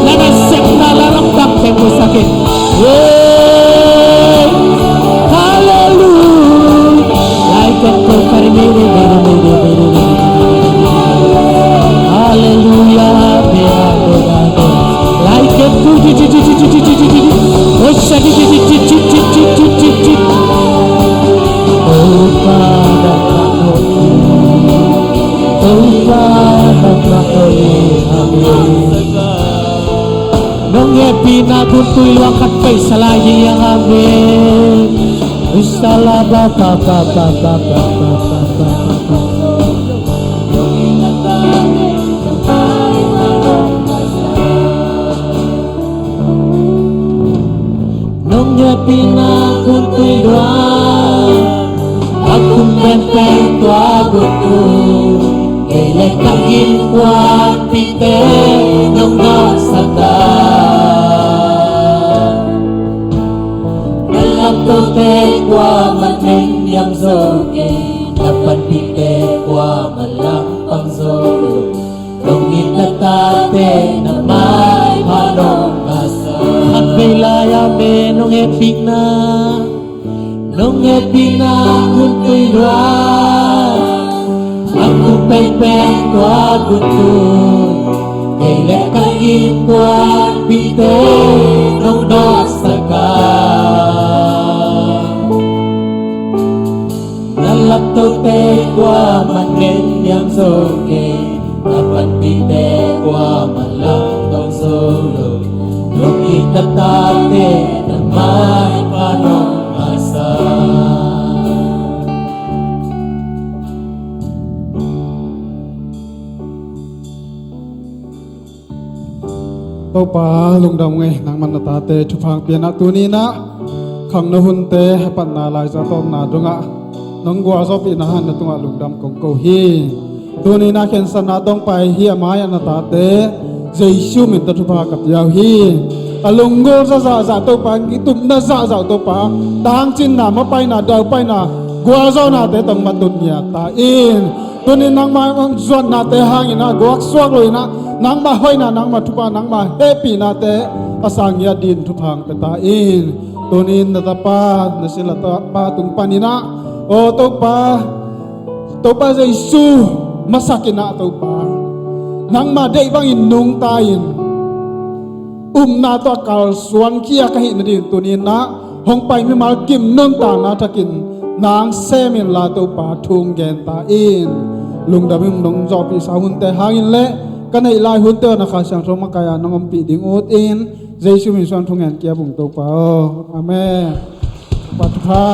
Na nasepna la lam tak teng musak in. Hey! Hallelujah! Lai kep ko, kari mene, mene, mene, mene, mene. Hallelujah! Amen, amen, amen. Lai kep ko, ti, ti, ti. Osa, ti, ti, ti. Oh, Father, Father, oh, Father, Father, amen. Nong hehpihna gun tui luang khat peisa lai ding hi hang, amen. Usala ba ba ba. Nong hehpihna gun tui luang, a kum penpen tua gun tui, kei le ka innkuanpihte nong dawhsak a. Na lamtote kuamah nengniam zo kei, na panpihte kuamah lampang zo lo. Nong it na tate na maipha nong ngahsak. Khatvei lai, amen. Nong hehpihna, nong hehpihna gun tui luang, a kum penpen tua gun tui, kei le ka innkuanpihte nong dawhsak a. Na lamtote kuamah nengniam zo kei, na panpihte kuamah lampang zo lo. Nong it na tate na maipha nong ngahsak. Topa lungdam ung ei, nangman na tate thupha hong pia in ah, tuni in ah khangno hunte hehpihna laizang tawpna dongah nong gualzawhpihna hang na tungah lungdam kong ko hi. Tuni in ah khensatna tawh hong pai hi a mai-ah na tate Jesu min tawh thupha ka pia uh hi. A lunggulh zahzah Topa, i tupna zahzah Topa, tangcinna, mapaina, daupaina, gualzawhnate tawh hong matut ngiat ta in. Tuni in nangmah hong zuatnate hangin ah guaksuak lo in ah, nangmah hoihna, nangmah thupha, nangmah hehpihnate a sang ngiat dingin thupha hong pia ta in. Tuni in na tapa, na sila tapa tung panin ah, aw Topa, Topa Jesu masak in ah Topa, nangmah deih bangin nungta in, upna tawh a kalsuan khia ka hih nadingin tuni in ah hong pai mimal kim nuntakna thakin nang sem inla Topa thu hong gen ta in. Lungdam in hong zawhpihsa hunte hangin le ka neih lai hunte uh na Kha Siangtho makaih a nong ompih ding ut in, Jesu min suang thu ngen kia bung Topa aw. Amen. Topa thupha.